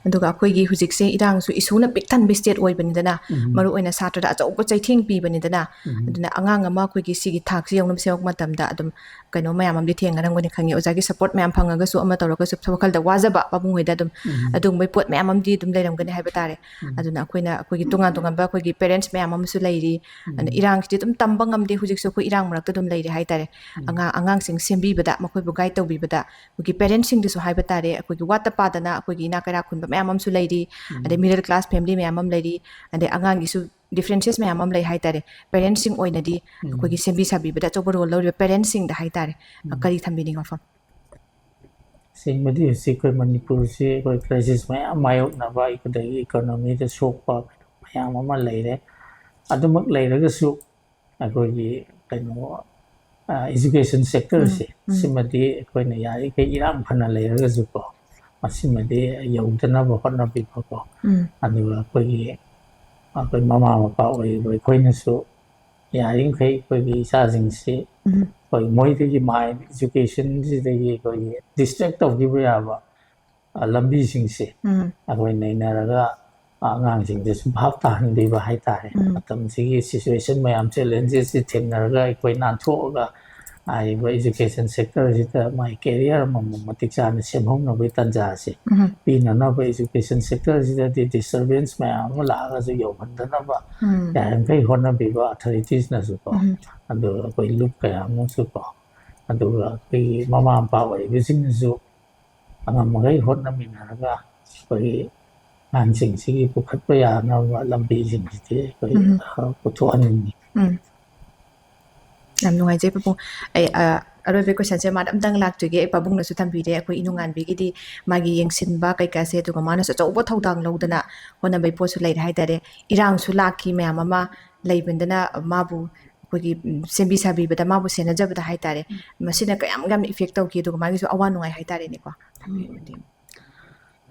ꯑꯗꯨꯒ ꯑꯩꯈꯣꯏꯒꯤ ꯍꯧꯖꯤꯛꯁꯦ ꯏꯔꯥꯡꯁꯨ issueꯅ ꯄꯤꯛ ꯊꯟꯕ state ꯑꯣꯏꯕꯅꯤꯗꯅ, ꯎꯝ ꯃꯔꯨ ꯑꯣꯏꯅ ꯁꯥꯇ꯭ꯔꯗ ꯑꯆꯧꯕ ꯆꯩꯊꯦꯡ ꯄꯤꯕꯅꯤꯗꯅ, ꯎꯝ ꯑꯗꯨꯅ ꯑꯉꯥꯡ ꯑꯃ ꯑꯩꯈꯣꯏꯒꯤ ꯁꯤꯒꯤ ꯊꯥꯛꯁꯤ ꯌꯧꯅꯕ ꯁꯦꯝꯃꯛꯄ ꯃꯇꯝꯗ ꯑꯗꯨꯝ ꯀꯩꯅꯣ ꯃꯌꯥꯝ ꯑꯃꯗꯤ ꯊꯦꯡꯅꯔꯝꯒꯅꯤ ꯈꯪꯉꯤ꯫ ꯑꯣꯖꯥꯒꯤ support ꯃꯌꯥꯝ ꯐꯪꯉꯒꯁꯨ, ꯑꯃ ꯇꯧꯔꯒꯁꯨ, ꯋꯥꯈꯜꯗ ꯋꯥꯖꯕ ꯄꯥꯕꯨꯡ ꯍꯣꯏꯗ ꯑꯗꯨꯝ ꯎꯝ ꯑꯗꯨꯒꯨꯝꯕꯒꯤ ꯄꯣꯠ ꯃꯌꯥꯝ ꯑꯃꯗꯤ ꯑꯗꯨꯝ ꯂꯩꯔꯝꯒꯅꯤ ꯍꯥꯏꯕ ꯇꯥꯔꯦ꯫ ꯎꯝ ꯑꯗꯨꯅ ꯑꯩꯈꯣꯏꯅ, ꯑꯩꯈꯣꯏꯒꯤ ꯇꯣꯉꯥꯟ ꯇꯣꯉꯥꯟꯕ ꯑꯩꯈꯣꯏꯒꯤ parents ꯃꯌꯥꯝ ꯑꯃꯁꯨ ꯂꯩꯔꯤ꯫ ꯑꯗꯨꯅ ꯎꯝ ꯏꯔꯥꯡꯁꯤꯗꯤ ꯑꯗꯨꯝ ꯇꯝꯕ ꯉꯝꯗꯦ꯫ ꯍꯧꯖꯤꯛꯁꯨ ꯑꯩꯈꯣꯏ ꯏꯔꯥꯡ ꯃꯔꯛꯇ ꯑꯗꯨꯝ ꯂꯩꯔꯤ ꯍꯥꯏꯇꯥꯔꯦ꯫ ꯎꯝ ꯑꯉꯥꯡ, ꯑꯉꯥꯡꯁꯤꯡ ꯁꯦꯝꯕꯤꯕꯗ, ꯃꯈꯣꯏꯕꯨ guide ꯇꯧꯕꯤꯕꯗ ꯑꯩꯈꯣꯏꯒꯤ parentsꯁꯤꯡꯗꯁꯨ ꯍꯥꯏꯕ ꯇꯥꯔꯦ, ꯑꯩꯈꯣꯏꯒꯤ ꯋꯥꯠꯇ ꯄꯥꯗꯅ ꯑꯩꯈꯣꯏꯒꯤ ꯏꯅꯥꯛ ꯀꯩꯔꯥꯛ ꯈꯨꯟꯕ ꯃꯌꯥꯝ ꯑꯃꯁꯨ ꯂꯩꯔꯤ꯫ ꯎꯝ ꯑꯗꯩ middle class family ꯃꯌꯥꯝ ꯑꯃ ꯂꯩꯔꯤ꯫ ꯑꯗꯩ ꯑꯉꯥꯡꯒꯤꯁꯨ differences ꯃꯌꯥꯝ ꯑꯃ ꯂꯩ ꯍꯥꯏꯇꯥꯔꯦ꯫ parentsꯁꯤꯡ ꯑꯣꯏꯅꯗꯤ ꯎꯝ ꯑꯩꯈꯣꯏꯒꯤ ꯁꯦꯝꯕꯤ ꯁꯥꯕꯤꯕꯗ ꯑꯆꯧꯕ role ꯂꯧꯔꯤꯕ parentsꯁꯤꯡꯗ ꯍꯥꯏꯇꯥꯔꯦ꯫ ꯎꯝ ꯀꯔꯤ ꯊꯝꯕꯤꯅꯤꯡꯕ ꯋꯥꯐꯝ? ꯑꯁꯦꯡꯕꯗꯤ ꯍꯧꯖꯤꯛ ꯑꯩꯈꯣꯏ ꯃꯅꯤꯄꯨꯔꯁꯤ ꯑꯩꯈꯣꯏ crisis ꯃꯌꯥꯝ ꯃꯥꯌꯣꯛꯅꯕ, ꯑꯗꯒꯤ economyꯗ ꯁꯣꯛꯄ ꯃꯌꯥꯝ ꯑꯃ ꯂꯩꯔꯦ꯫ ꯑꯗꯨꯃꯛ ꯂꯩꯔꯒꯁꯨ ꯑꯩꯈꯣꯏꯒꯤ ꯀꯩꯅꯣ, ꯑ, education sectorꯁꯦ, ꯎꯝ, ꯎꯝ꯫ ꯁꯤꯃꯗꯤ ꯑꯩꯈꯣꯏꯅ ꯌꯥꯔꯤꯈꯩ ꯏꯔꯥꯡ ꯐꯅ ꯂꯩꯔꯒꯁꯨꯀꯣ, ꯃꯁꯤꯃꯗꯤ ꯌꯧꯗꯅꯕ ꯍꯣꯠꯅꯕꯤꯕꯀꯣ꯫ ꯎꯝ ꯑꯗꯨꯒ ꯑꯩꯈꯣꯏꯒꯤ ꯑꯩꯈꯣꯏ ꯃꯃꯥ ꯃꯄꯥ ꯑꯣꯏꯔꯤꯕ ꯑꯩꯈꯣꯏꯅꯁꯨ ꯌꯥꯔꯤꯃꯈꯩ ꯑꯩꯈꯣꯏꯒꯤ ꯏꯆꯥꯁꯤꯡꯁꯤ ꯎꯝ ꯑꯩꯈꯣꯏ ꯃꯣꯏꯗꯒꯤ ꯃꯥꯏꯟ ꯏꯖꯨꯀꯦꯁꯟꯁꯤꯗꯒꯤ ꯑꯩꯈꯣꯏꯒꯤ ꯗꯤꯁꯇ꯭ꯔꯦꯛ ꯇꯧꯈꯤꯕ ꯌꯥꯕ ꯑ, ꯂꯝꯕꯤꯁꯤꯡꯁꯦ ꯎꯝ ꯑꯩꯈꯣꯏ ꯅꯩꯅꯔꯒ ꯑꯉꯥꯡꯁꯤꯡꯗꯁꯨ ꯚꯥꯞ ꯇꯥꯍꯟꯕꯤꯕ ꯍꯥꯏꯇꯥꯔꯦ꯫ ꯎꯝ ꯃꯇꯝꯁꯤꯒꯤ ꯁꯤꯆꯨꯋꯦꯁꯟ ꯃꯌꯥꯝ, ꯆꯦꯂꯦꯟꯖꯦꯁꯁꯤ ꯊꯦꯡꯅꯔꯒ ꯑꯩꯈꯣꯏ ꯅꯥꯟꯊꯣꯛꯑꯒ ꯍꯥꯏꯔꯤꯕ ꯏꯖꯨꯀꯦꯁꯟ ꯁꯦꯛꯇꯔꯁꯤꯗ ꯃꯥꯒꯤ ꯀꯦꯔꯤꯌꯔ ꯑꯃꯃꯝ ꯃꯇꯤꯛ ꯆꯥꯅ ꯁꯦꯝꯍꯧꯅꯕꯒꯤ ꯇꯥꯟꯖꯥꯁꯦ ꯎꯝ ꯄꯤꯅꯅꯕ, ꯏꯖꯨꯀꯦꯁꯟ ꯁꯦꯛꯇꯔꯁꯤꯗꯗꯤ ꯗꯤꯁꯇꯔꯕꯦꯟꯁ ꯃꯌꯥꯝ ꯑꯃ ꯂꯥꯛꯑꯒꯁꯨ ꯌꯧꯍꯟꯗꯅꯕ ꯎꯝ ꯌꯥꯔꯤꯃꯈꯩ ꯍꯣꯠꯅꯕꯤꯕ ꯑꯣꯊꯣꯔꯤꯇꯤꯁꯅꯁꯨꯀꯣ꯫ ꯎꯝ ꯑꯗꯨ ꯑꯩꯈꯣꯏ ꯂꯨꯞ ꯀꯌꯥ ꯑꯃꯁꯨꯀꯣ, ꯑꯗꯨꯒ ꯑꯩꯈꯣꯏꯒꯤ ꯃꯃꯥ ꯃꯄꯥ ꯑꯣꯏꯔꯤꯕꯁꯤꯡꯅꯁꯨ ꯑꯉꯝꯕꯈꯩ ꯍꯣꯠꯅꯃꯤꯟꯅꯔꯒ ꯑꯩꯈꯣꯏꯒꯤ ꯑꯉꯥꯡꯁꯤꯡꯁꯤꯒꯤ ꯄꯨꯈꯠꯄ ꯌꯥꯅꯕ ꯂꯝꯕꯤꯁꯤꯡꯁꯤꯗꯤ ꯑꯩꯈꯣꯏ ꯎꯝ ꯑ, ꯄꯨꯊꯣꯛꯍꯟꯅꯤꯡꯉꯤ꯫ ꯎꯝ ꯌꯥꯝ ꯅꯨꯡꯉꯥꯏꯖꯩ ꯄꯥꯕꯨꯡ꯫ ꯑꯩ ꯑ, ꯑꯔꯣꯏꯕ ꯀꯣꯏꯁꯟꯁꯦ ꯃꯥ ꯑꯝꯇꯪ ꯂꯥꯛꯆꯒꯦ꯫ ꯑꯩ ꯄꯥꯕꯨꯡꯅꯁꯨ ꯊꯝꯕꯤꯔꯦ, ꯑꯩꯈꯣꯏ ꯏꯅꯨꯡꯉꯥꯟꯕꯤꯒꯤꯗꯤ ꯃꯥꯒꯤ ꯌꯦꯡꯁꯤꯟꯕ ꯀꯩꯀꯥꯁꯦ, ꯑꯗꯨꯒ ꯃꯥꯅꯁꯨ ꯑꯆꯧꯕ ꯊꯧꯗꯥꯡ ꯂꯧꯗꯅ ꯍꯣꯠꯅꯕꯩ ꯄꯣꯠꯁꯨ ꯂꯩꯔꯦ ꯍꯥꯏꯇꯥꯔꯦ꯫ ꯏꯔꯥꯡꯁꯨ ꯂꯥꯛꯈꯤ ꯃꯌꯥꯝ ꯑꯃ ꯂꯩꯕꯅꯤꯅ ꯃꯥꯕꯨ ꯑꯩꯈꯣꯏꯒꯤ ꯎꯝ, ꯁꯦꯝꯕꯤ ꯁꯥꯕꯤꯕꯗ, ꯃꯥꯕꯨ ꯁꯦꯟꯅꯖꯕꯗ ꯍꯥꯏꯇꯥꯔꯦ, ꯃꯁꯤꯅ ꯀꯌꯥꯝ ꯌꯥꯝꯅ ꯏꯐꯦꯛ ꯇꯧꯈꯤ, ꯑꯗꯨꯒ ꯃꯥꯒꯤꯁꯨ ꯑꯋꯥ ꯅꯨꯡꯉꯥꯏ ꯍꯥꯏꯇꯥꯔꯦꯅꯦꯀꯣ꯫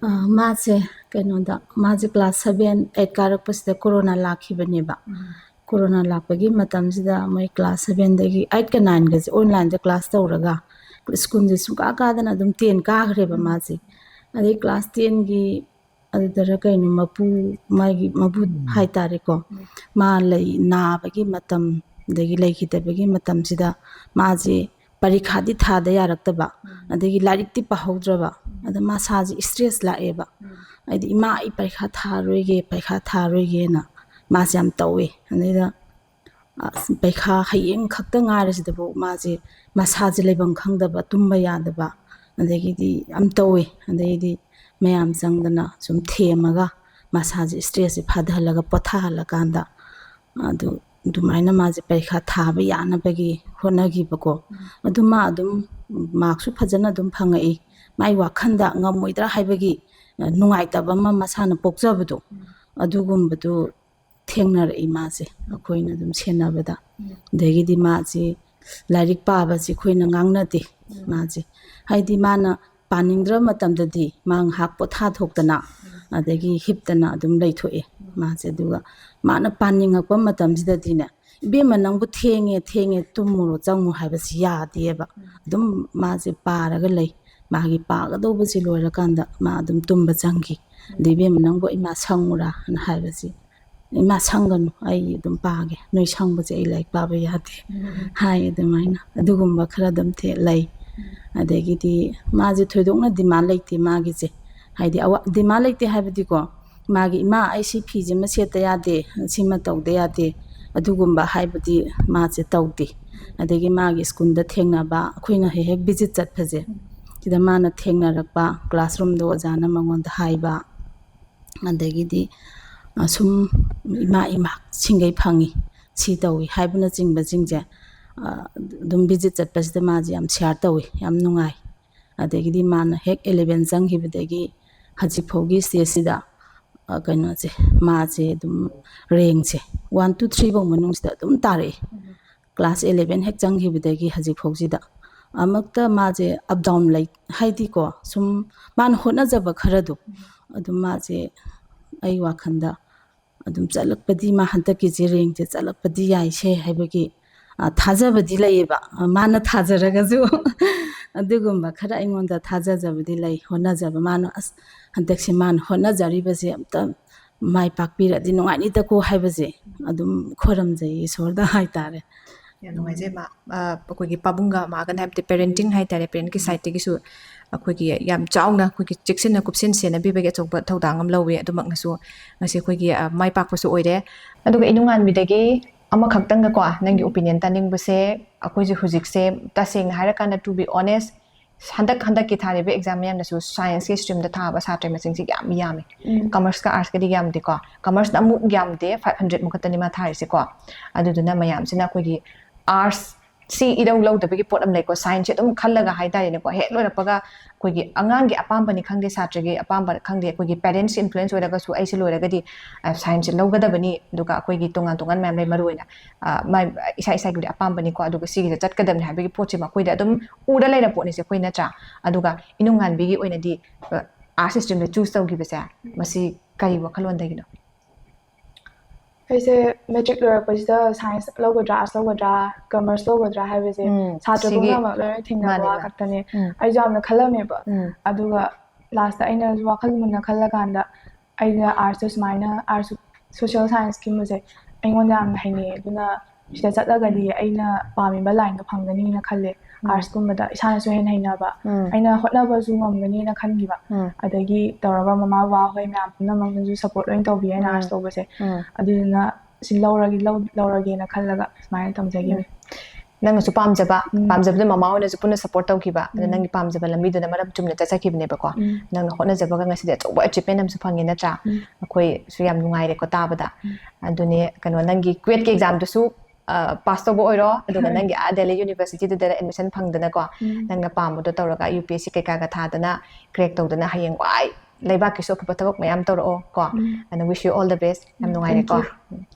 ꯑ, ꯃꯥꯁꯦ ꯀꯩꯅꯣꯗ, ꯃꯥꯁꯦ ꯀ꯭ꯂꯥꯁ ꯁꯚꯦꯟ ꯑꯩꯠ ꯀꯥꯔꯛꯄꯁꯤꯗ ꯀꯣꯔꯣꯅꯥ ꯂꯥꯛꯈꯤꯕꯅꯦꯕ꯫ ꯀꯣꯔꯣꯅꯥ ꯂꯥꯛꯄꯒꯤ ꯃꯇꯝꯁꯤꯗ ꯃꯣꯏ ꯀ꯭ꯂꯥꯁ ꯁꯚꯦꯟꯗꯒꯤ ꯑꯩꯠꯀ ꯅꯥꯏꯟꯒꯁꯦ ꯑꯣꯟꯂꯥꯏꯟꯗ ꯀ꯭ꯂꯥꯁ ꯇꯧꯔꯒ ꯁ꯭ꯀꯨꯜꯁꯦ ꯁꯨꯡꯀꯥ ꯀꯥꯗꯅ ꯑꯗꯨꯝ ꯇꯦꯟ ꯀꯥꯈ꯭ꯔꯦꯕ ꯃꯥꯁꯦ꯫ ꯑꯗꯩ ꯀ꯭ꯂꯥꯁ ꯇꯦꯟꯒꯤ ꯑꯗꯨꯗꯔ ꯀꯩꯅꯣ, ꯃꯄꯨ, ꯃꯥꯒꯤ ꯃꯄꯨ ꯍꯥꯏꯇꯥꯔꯦꯀꯣ, ꯃꯥ ꯂꯩ, ꯅꯥꯕꯒꯤ ꯃꯇꯝ, ꯑꯗꯒꯤ ꯂꯩꯈꯤꯗꯕꯒꯤ ꯃꯇꯝꯁꯤꯗ ꯃꯥꯁꯦ ꯄꯔꯤꯈꯥꯗꯤ ꯊꯥꯗ ꯌꯥꯔꯛꯇꯕ, ꯑꯗꯒꯤ ꯂꯥꯏꯔꯤꯛꯇꯤ ꯄꯥꯍꯧꯗ꯭ꯔꯕ, ꯑꯗ ꯃꯁꯥꯁꯦ ꯏꯁꯇ꯭ꯔꯦꯁ ꯂꯥꯛꯑꯦꯕ꯫ ꯍꯥꯏꯗꯤ, "ꯏꯃꯥ, ꯑꯩ ꯄꯔꯤꯈꯥ ꯊꯥꯔꯣꯏꯒꯦ, ꯄꯔꯤꯈꯥ ꯊꯥꯔꯣꯏꯒꯦꯅ" ꯃꯥꯁꯦ ꯌꯥꯝ ꯇꯧꯋꯦ꯫ ꯑꯗꯩꯗ ꯑꯁ, ꯄꯩꯈꯥ ꯍꯌꯦꯡ ꯈꯛꯇ ꯉꯥꯏꯔꯤꯁꯤꯗꯐꯥꯎ ꯃꯥꯁꯦ ꯃꯁꯥꯁꯦ ꯂꯩꯐꯝ ꯈꯪꯗꯕ, ꯇꯨꯝꯕ ꯌꯥꯗꯕ, ꯑꯗꯒꯤꯗꯤ ꯌꯥꯝ ꯇꯧꯋꯦ꯫ ꯑꯗꯩꯗꯤ ꯃꯌꯥꯝ ꯆꯪꯗꯅ ꯁꯨꯝ ꯊꯦꯝꯃꯒ ꯃꯁꯥꯁꯦ ꯏꯁꯇ꯭ꯔꯦꯁꯁꯦ ꯐꯥꯊꯍꯜꯂꯒ ꯄꯣꯊꯥꯍꯜꯂꯀꯥꯟꯗ ꯑꯗꯨ ꯑꯗꯨꯃꯥꯏꯅ ꯃꯥꯁꯦ ꯄꯔꯤꯈꯥ ꯊꯥꯕ ꯌꯥꯅꯕꯒꯤ ꯍꯣꯠꯅꯈꯤꯕꯀꯣ꯫ ꯑꯗꯨ ꯃꯥ ꯑꯗꯨꯝ ꯃꯥꯔꯛꯁꯨ ꯐꯖꯅ ꯑꯗꯨꯝ ꯐꯪꯉꯛꯏ꯫ ꯃꯥꯏ ꯋꯥꯈꯜꯗ ꯉꯝꯃꯣꯏꯗ꯭ꯔꯥ ꯍꯥꯏꯕꯒꯤ, ꯑ, ꯅꯨꯡꯉꯥꯏꯇꯕ ꯑꯃ ꯃꯁꯥꯅ ꯄꯣꯛꯆꯕꯗꯣ, ꯑꯗꯨꯒꯨꯝꯕꯗꯨ ꯊꯦꯡꯅꯔꯛꯏ ꯃꯥꯁꯦ, ꯑꯩꯈꯣꯏꯅ ꯑꯗꯨꯝ ꯁꯦꯟꯅꯕꯗ꯫ ꯑꯗꯒꯤꯗꯤ ꯃꯥꯁꯤ ꯂꯥꯏꯔꯤꯛ ꯄꯥꯕꯁꯤ ꯑꯩꯈꯣꯏꯅ ꯉꯥꯡꯅꯗꯦ ꯃꯥꯁꯦ꯫ ꯍꯥꯏꯗꯤ ꯃꯥꯅ ꯄꯥꯅꯤꯡꯗ꯭ꯔꯕ ꯃꯇꯝꯗꯗꯤ ꯃꯥ ꯉꯥꯏꯍꯥꯛ ꯄꯣꯊꯥꯊꯣꯛꯇꯅ ꯑꯗꯒꯤ ꯍꯤꯞꯇꯅ ꯑꯗꯨꯝ ꯂꯩꯊꯣꯛꯑꯦ ꯃꯥꯁꯦ꯫ ꯑꯗꯨꯒ ꯃꯥꯅ ꯄꯥꯅꯤꯡꯉꯛꯄ ꯃꯇꯝꯁꯤꯗꯗꯤꯅꯦ, "ꯏꯕꯦꯝꯃ, ꯅꯪꯕꯨ ꯊꯦꯡꯉꯦ, ꯊꯦꯡꯉꯦ, ꯇꯨꯝꯃꯨꯔꯣ, ꯆꯪꯉꯨ" ꯍꯥꯏꯕꯁꯤ ꯌꯥꯗꯦꯕ꯫ ꯑꯗꯨꯝ ꯃꯥꯁꯦ ꯄꯥꯔꯒ ꯂꯩ꯫ ꯃꯥꯒꯤ ꯄꯥꯒꯗꯧꯕꯁꯤ ꯂꯣꯏꯔꯀꯥꯟꯗ ꯃꯥ ꯑꯗꯨꯝ ꯇꯨꯝꯕ ꯆꯪꯈꯤ꯫ "ꯑꯗꯨ ꯏꯕꯦꯝꯃ, ꯅꯪꯕꯨ ꯏꯃꯥ ꯁꯪꯉꯨꯔꯥ?" ꯍꯥꯏꯅ ꯍꯥꯏꯕꯁꯤ, "ꯏꯃꯥ, ꯁꯪꯒꯅꯨ, ꯑꯩ ꯑꯗꯨꯝ ꯄꯥꯒꯦ, ꯅꯣꯏ ꯁꯪꯕꯁꯦ ꯑꯩ ꯂꯥꯏꯔꯤꯛ ꯄꯥꯕ ꯌꯥꯗꯦ" ꯍꯥꯏ꯫ ꯑꯗꯨꯃꯥꯏꯅ ꯑꯗꯨꯒꯨꯝꯕ ꯈꯔ ꯑꯗꯨꯝ ꯊꯦ- ꯂꯩ꯫ ꯑꯗꯒꯤꯗꯤ ꯃꯥꯁꯦ ꯊꯣꯏꯗꯣꯛꯅ ꯗꯤꯃꯥꯟ ꯂꯩꯇꯦ ꯃꯥꯒꯤꯁꯦ, ꯍꯥꯏꯗꯤ ꯑꯋꯥ ꯗꯤꯃꯥꯟ ꯂꯩꯇꯦ ꯍꯥꯏꯕꯗꯤꯀꯣ, ꯃꯥꯒꯤ "ꯏꯃꯥ, ꯑꯩ ꯁꯤ ꯐꯤꯁꯤꯃ ꯁꯦꯠꯇ ꯌꯥꯗꯦ, ꯁꯤꯃ ꯇꯧꯗ ꯌꯥꯗꯦ", ꯑꯗꯨꯒꯨꯝꯕ ꯍꯥꯏꯕꯗꯤ ꯃꯥꯁꯦ ꯇꯧꯗꯦ꯫ ꯑꯗꯒꯤ ꯃꯥꯒꯤ ꯁ꯭ꯀꯨꯜꯗ ꯊꯦꯡꯅꯕ, ꯑꯩꯈꯣꯏꯅ ꯍꯦꯛ ꯍꯦꯛ ꯚꯤꯖꯤꯠ ꯆꯠꯄꯁꯦ, ꯁꯤꯗ ꯃꯥꯅ ꯊꯦꯡꯅꯔꯛꯄ, ꯀ꯭ꯂꯥꯁꯔꯨꯝꯗ ꯑꯣꯖꯥꯅ ꯃꯉꯣꯟꯗ ꯍꯥꯏꯕ, ꯑꯗꯒꯤꯗꯤ ꯑ, ꯁꯨꯝ "ꯏꯃꯥ, ꯏꯃꯥ, ꯁꯤꯡꯒꯩ ꯐꯪꯉꯤ, ꯁꯤ ꯇꯧꯏ" ꯍꯥꯏꯕꯅꯆꯤꯡꯕꯁꯤꯡꯁꯦ, ꯑ, ꯑꯗꯨꯝ ꯚꯤꯖꯤꯠ ꯆꯠꯄꯁꯤꯗ ꯃꯥꯁꯦ ꯌꯥꯝ ꯁꯤꯌꯥꯔ ꯇꯧꯏ, ꯌꯥꯝ ꯅꯨꯡꯉꯥꯏ꯫ ꯑꯗꯒꯤꯗꯤ ꯃꯥꯅ ꯍꯦꯛ ꯑꯦꯂꯦꯚꯦꯟ ꯆꯪꯈꯤꯕꯗꯒꯤ ꯍꯧꯖꯤꯛ ꯐꯥꯎꯒꯤ ꯁ꯭ꯇꯦꯖꯁꯤꯗ, ꯑ, ꯀꯩꯅꯣꯁꯦ, ꯃꯥꯁꯦ ꯑꯗꯨꯝ ꯔꯦꯡꯁꯦ ꯋꯥꯟ ꯇꯨ ꯊ꯭ꯔꯤ ꯐꯥꯎ ꯃꯅꯨꯡꯁꯤꯗ ꯑꯗꯨꯝ ꯇꯥꯔꯛꯏ꯫ ꯀ꯭ꯂꯥꯁ ꯑꯦꯂꯦꯚꯦꯟ ꯍꯦꯛ ꯆꯪꯈꯤꯕꯗꯒꯤ ꯍꯧꯖꯤꯛ ꯐꯥꯎꯁꯤꯗ ꯑꯃꯨꯛꯇ ꯃꯥꯁꯦ ꯑꯞ ꯗꯥꯎꯟ ꯂꯩ, ꯍꯥꯏꯗꯤꯀꯣ, ꯁꯨꯝ ꯃꯥꯅ ꯍꯣꯠꯅꯖꯕ ꯈꯔꯗꯣ ꯑꯗꯨꯝ ꯃꯥꯁꯦ, ꯑꯩ ꯋꯥꯈꯜꯗ, ꯑꯗꯨꯝ ꯆꯠꯂꯛꯄꯗꯤ, ꯃꯥ ꯍꯟꯗꯛꯀꯤꯁꯦ ꯔꯦꯡꯁꯦ ꯆꯠꯂꯛꯄꯗꯤ ꯌꯥꯏꯁꯦ ꯍꯥꯏꯕꯒꯤ, ꯑ, ꯊꯥꯖꯕꯗꯤ ꯂꯩꯌꯦꯕ꯫ ꯑ, ꯃꯥꯅ ꯊꯥꯖꯔꯒꯁꯨ ꯑꯗꯨꯒꯨꯝꯕ ꯈꯔ ꯑꯩꯉꯣꯟꯗ ꯊꯥꯖꯖꯕꯗꯤ ꯂꯩ꯫ ꯍꯣꯠꯅꯖꯕ, ꯃꯥꯅ, "ꯑꯁ, ꯍꯟꯗꯛꯁꯦ ꯃꯥꯅ ꯍꯣꯠꯅꯖꯔꯤꯕꯁꯦ ꯑꯝꯇ ꯃꯥꯏ ꯄꯥꯛꯄꯤꯔꯗꯤ ꯅꯨꯡꯉꯥꯏꯅꯤꯗꯀꯣ" ꯍꯥꯏꯕꯁꯦ ꯑꯗꯨꯝ ꯈꯣꯏꯔꯝꯖꯩ ꯏꯁꯣꯔꯗ ꯍꯥꯏꯇꯥꯔꯦ꯫ ꯌꯥꯝ ꯅꯨꯡꯉꯥꯏꯖꯩ, ꯃꯥ꯫ ꯑ, ꯑꯩꯈꯣꯏꯒꯤ ꯄꯥꯕꯨꯡꯒ ꯃꯥꯒꯅ, ꯍꯥꯏꯕꯗꯤ ꯄꯦꯔꯦꯟꯇꯤꯡ ꯍꯥꯏꯇꯥꯔꯦ, ꯄꯦꯔꯦꯟꯠꯀꯤ ꯁꯥꯏꯠꯇꯒꯤꯁꯨ ꯑꯩꯈꯣꯏꯒꯤ ꯌꯥꯝ ꯆꯥꯎꯅ ꯑꯩꯈꯣꯏꯒꯤ ꯆꯦꯛꯁꯤꯟꯅ ꯀꯨꯞꯁꯤꯟ ꯁꯦꯟꯅꯕꯤꯕꯒꯤ ꯑꯆꯧꯕ ꯊꯧꯗꯥꯡ ꯑꯃ ꯂꯧꯋꯤ꯫ ꯑꯗꯨꯃꯛꯅꯁꯨ ꯉꯁꯤ ꯑꯩꯈꯣꯏꯒꯤ, ꯑ, ꯃꯥꯏ ꯄꯥꯛꯄꯁꯨ ꯑꯣꯏꯔꯦ꯫ ꯑꯗꯨꯒ ꯏꯅꯨꯡꯉꯥꯟꯕꯤꯗꯒꯤ ꯑꯃꯈꯛꯇꯪꯒꯀꯣ, ꯅꯪꯒꯤ ꯑꯣꯄꯤꯅꯤꯌꯟ ꯇꯥꯅꯤꯡꯕꯁꯦ, ꯑꯩꯈꯣꯏꯁꯦ ꯍꯧꯖꯤꯛꯁꯦ ꯇꯁꯦꯡꯅ ꯍꯥꯏꯔꯀꯥꯟꯗ, to be honest, ꯍꯟꯗꯛ, ꯍꯟꯗꯛꯀꯤ ꯊꯥꯔꯤꯕ ꯑꯦꯛꯖꯥꯝ ꯃꯌꯥꯝꯗꯁꯨ ꯁꯥꯏꯟꯁꯀꯤ ꯁ꯭ꯇ꯭ꯔꯤꯝꯗ ꯊꯥꯕ ꯁꯥꯇ꯭ꯔ ꯃꯁꯤꯡꯁꯦ ꯌꯥꯝ ꯌꯥꯝꯃꯤ꯫ ꯀꯃꯔꯁꯀ ꯑꯥꯔꯠꯁꯀꯗꯤ ꯌꯥꯝꯗꯦꯀꯣ꯫ ꯀꯃꯔꯁꯅ ꯑꯃꯨꯛ ꯌꯥꯝꯗꯦ, ꯐꯥꯏꯚ ꯍꯟꯗ꯭ꯔꯦꯗ ꯃꯨꯛ ꯈꯛꯇꯅꯤ ꯃꯥ ꯊꯥꯔꯤꯁꯦꯀꯣ꯫ ꯑꯗꯨꯗꯨꯅ ꯃꯌꯥꯝꯁꯤꯅ ꯑꯩꯈꯣꯏꯒꯤ ꯑꯥꯔꯠꯁ ꯁꯤ ꯏꯔꯧ ꯂꯧꯗꯕꯒꯤ ꯄꯣꯠ ꯑꯃ ꯂꯩꯀꯣ, ꯁꯥꯏꯟꯁꯁꯦ ꯑꯗꯨꯝ ꯈꯜꯂꯒ ꯍꯥꯏꯇꯥꯔꯦꯅꯦꯀꯣ, ꯍꯦꯛ ꯂꯣꯏꯔꯛꯄꯒ ꯑꯩꯈꯣꯏꯒꯤ ꯑꯉꯥꯡꯒꯤ ꯑꯄꯥꯝꯕꯅꯤ ꯈꯪꯗꯦ, ꯁꯥꯇ꯭ꯔꯒꯤ ꯑꯄꯥꯝꯕ ꯈꯪꯗꯦ, ꯑꯩꯈꯣꯏꯒꯤ parents influence ꯑꯣꯏꯔꯒꯁꯨ ꯑꯩꯁꯦ ꯂꯣꯏꯔꯒꯗꯤ ꯁꯥꯏꯟꯁꯁꯦ ꯂꯧꯒꯗꯕꯅꯤ, ꯑꯗꯨꯒ ꯑꯩꯈꯣꯏꯒꯤ ꯇꯣꯉꯥꯟ ꯇꯣꯉꯥꯟ ꯃꯌꯥꯝ ꯂꯩ, ꯃꯔꯨ ꯑꯣꯏꯅ ꯏꯁꯥ ꯏꯁꯥꯒꯤ ꯑꯄꯥꯝꯕꯅꯤꯀꯣ, ꯑꯗꯨꯒ ꯁꯤꯒꯤꯗ ꯆꯠꯀꯗꯕꯅꯤ ꯍꯥꯏꯕꯒꯤ ꯄꯣꯠꯁꯤꯃ ꯑꯩꯈꯣꯏꯗ ꯑꯗꯨꯝ ꯎꯔ ꯂꯩꯔ ꯄꯣꯠꯅꯤꯁꯦ ꯑꯩꯈꯣꯏ, ꯅꯠꯇ꯭ꯔꯥ? ꯑꯗꯨꯒ ꯏꯅꯨꯡꯉꯥꯟꯕꯤꯒꯤ ꯑꯣꯏꯅꯗꯤ ꯑꯥꯔꯠꯁ ꯁ꯭ꯇ꯭ꯔꯤꯝꯗ ꯆꯨꯁ ꯇꯧꯈꯤꯕꯁꯦ, ꯃꯁꯤ ꯀꯔꯤ ꯋꯥꯈꯜꯂꯣꯟꯗꯒꯤꯅꯣ? ꯑꯩꯁꯦ ꯃꯦꯇ꯭ꯔꯤꯛ ꯂꯣꯏꯔꯛꯄꯁꯤꯗ ꯁꯥꯏꯟꯁ ꯂꯧꯒꯗ꯭ꯔꯥ, ꯑꯥꯔꯠꯁ ꯂꯧꯒꯗ꯭ꯔꯥ, ꯀꯃꯔꯁ ꯂꯧꯒꯗ꯭ꯔꯥ ꯍꯥꯏꯕꯁꯦ ꯎꯝ, ꯁꯥꯇ꯭ꯔ ꯁꯤꯒꯤ- ꯄꯨꯝꯅꯃꯛ ꯂꯣꯏꯅ ꯊꯦꯡꯅꯕ ꯃꯥꯅꯦ, ꯋꯥ ꯃꯥꯅꯦ꯫ ꯈꯛꯇꯅꯦ꯫ ꯎꯝ꯫ ꯑꯩꯁꯨ ꯌꯥꯝꯅ ꯈꯜꯂꯝꯃꯦꯕ꯫ ꯎꯝ꯫ ꯑꯗꯨꯒ ꯂꯥꯁꯇ ꯑꯩꯅꯁꯨ ꯋꯥꯈꯜ ꯃꯨꯟꯅ ꯈꯜꯂꯀꯥꯟꯗ ꯑꯩꯅ ꯑꯥꯔꯠꯁꯇ ꯁꯨꯃꯥꯏꯅ, ꯑꯥꯔꯠꯁ ꯁꯣꯁꯤꯌꯦꯜ ꯁꯥꯏꯟꯁꯀꯨꯝꯕꯁꯦ ꯑꯩꯉꯣꯟꯗ ꯌꯥꯝꯅ ꯍꯩꯅꯩ, ꯑꯗꯨꯅ ꯁꯤꯗ ꯆꯠꯂꯒꯗꯤ ꯑꯩꯅ ꯄꯥꯝꯃꯤꯕ ꯂꯥꯏꯟꯗꯣ ꯐꯪꯒꯅꯤꯅ ꯈꯜꯂꯦ꯫ ꯎꯝ꯫ ꯑꯥꯔꯠꯁꯀꯨꯝꯕꯗ ꯏꯁꯥꯅꯁꯨ ꯍꯦꯟꯅ ꯍꯩꯅꯕ, ꯎꯝ꯫ ꯑꯩꯅ ꯍꯣꯠꯅꯕꯁꯨ ꯉꯝꯒꯅꯤꯅ ꯈꯟꯈꯤꯕ꯫ ꯎꯝ꯫ ꯑꯗꯒꯤ ꯇꯧꯔꯒ ꯃꯃꯥ ꯕꯕꯥ ꯍꯣꯏ ꯃꯌꯥꯝ ꯄꯨꯝꯅꯃꯛꯅꯁꯨ ꯁꯄꯣꯔꯠ ꯂꯣꯏꯅ ꯇꯧꯕꯤ ꯑꯩꯅ ꯎꯝ꯫ ꯑꯥꯔꯠꯁ ꯂꯧꯕꯁꯦ꯫ ꯎꯝ꯫ ꯑꯗꯨꯗꯨꯅ ꯁꯤ ꯂꯧꯔꯒꯦ, ꯂꯧ-, ꯂꯧꯔꯒꯦꯅ ꯈꯜꯂꯒ ꯁꯨꯃꯥꯏꯅ ꯇꯝꯖꯈꯤꯕꯅꯦ꯫ ꯅꯪꯅꯁꯨ ꯄꯥꯝꯖꯕ, ꯎꯝ꯫ ꯄꯥꯝꯖꯕꯗꯨ ꯃꯃꯥ ꯍꯣꯏꯅꯁꯨ ꯄꯨꯟꯅ ꯁꯄꯣꯔꯠ ꯇꯧꯈꯤꯕ, ꯑꯗ ꯎꯝ꯫ ꯅꯪꯒꯤ ꯄꯥꯝꯖꯕ ꯂꯝꯕꯤꯗꯨꯗ ꯃꯔꯝ ꯆꯨꯝꯅ ꯆꯠꯆꯈꯤꯕꯅꯦꯕꯀꯣ꯫ ꯎꯝ꯫ ꯅꯪꯅ ꯍꯣꯠꯅꯖꯕꯒ ꯉꯁꯤꯗꯤ ꯑꯆꯧꯕ ꯑꯦꯆꯤꯞꯃꯦꯟ ꯑꯃꯁꯨ ꯐꯪꯉꯦ, ꯅꯠꯇ꯭ꯔꯥ? ꯎꯝ꯫ ꯑꯩꯈꯣꯏꯁꯨ ꯌꯥꯝ ꯅꯨꯡꯉꯥꯏꯔꯦꯀꯣ ꯇꯥꯕꯗ꯫ ꯎꯝ꯫ ꯑꯗꯨꯅꯦ, ꯀꯩꯅꯣ, ꯅꯪꯒꯤ ꯀ꯭ꯋꯦꯠꯀꯤ ꯑꯦꯛꯖꯥꯝꯗꯨꯁꯨ ꯄꯥꯁ ꯇꯧꯕ ꯑꯣꯏꯔꯣ, ꯑꯗꯨꯒ ꯍꯣꯏ꯫ ꯅꯪꯒꯤ ꯑꯥ ꯗꯦꯜꯂꯤ ꯌꯨꯅꯤꯚꯔꯁꯤꯇꯤꯗꯨꯗ ꯑꯦꯗꯃꯤꯁꯟ ꯐꯪꯗꯅꯀꯣ, ꯎꯝ꯫ ꯅꯪꯅ ꯄꯥꯝꯕꯗꯣ ꯇꯧꯔꯒ ꯌꯨ ꯄꯤ ꯑꯦꯁ ꯁꯤ ꯀꯩꯀꯥꯒ ꯊꯥꯗꯅ ꯀ꯭ꯔꯦꯛ ꯇꯧꯗꯅ ꯍꯌꯦꯡ ꯋꯥꯏ ꯂꯩꯕꯥꯛꯀꯤꯁꯨ ꯑꯐꯕ ꯊꯕꯛ ꯃꯌꯥꯝ ꯇꯧꯔꯛꯑꯣ ꯀꯣ꯫ ꯎꯝ꯫ ꯑꯗꯨꯅ wish you all the best, ꯌꯥꯝ ꯎꯝ, ꯅꯨꯡꯉꯥꯏꯔꯦꯀꯣ꯫ thank you꯫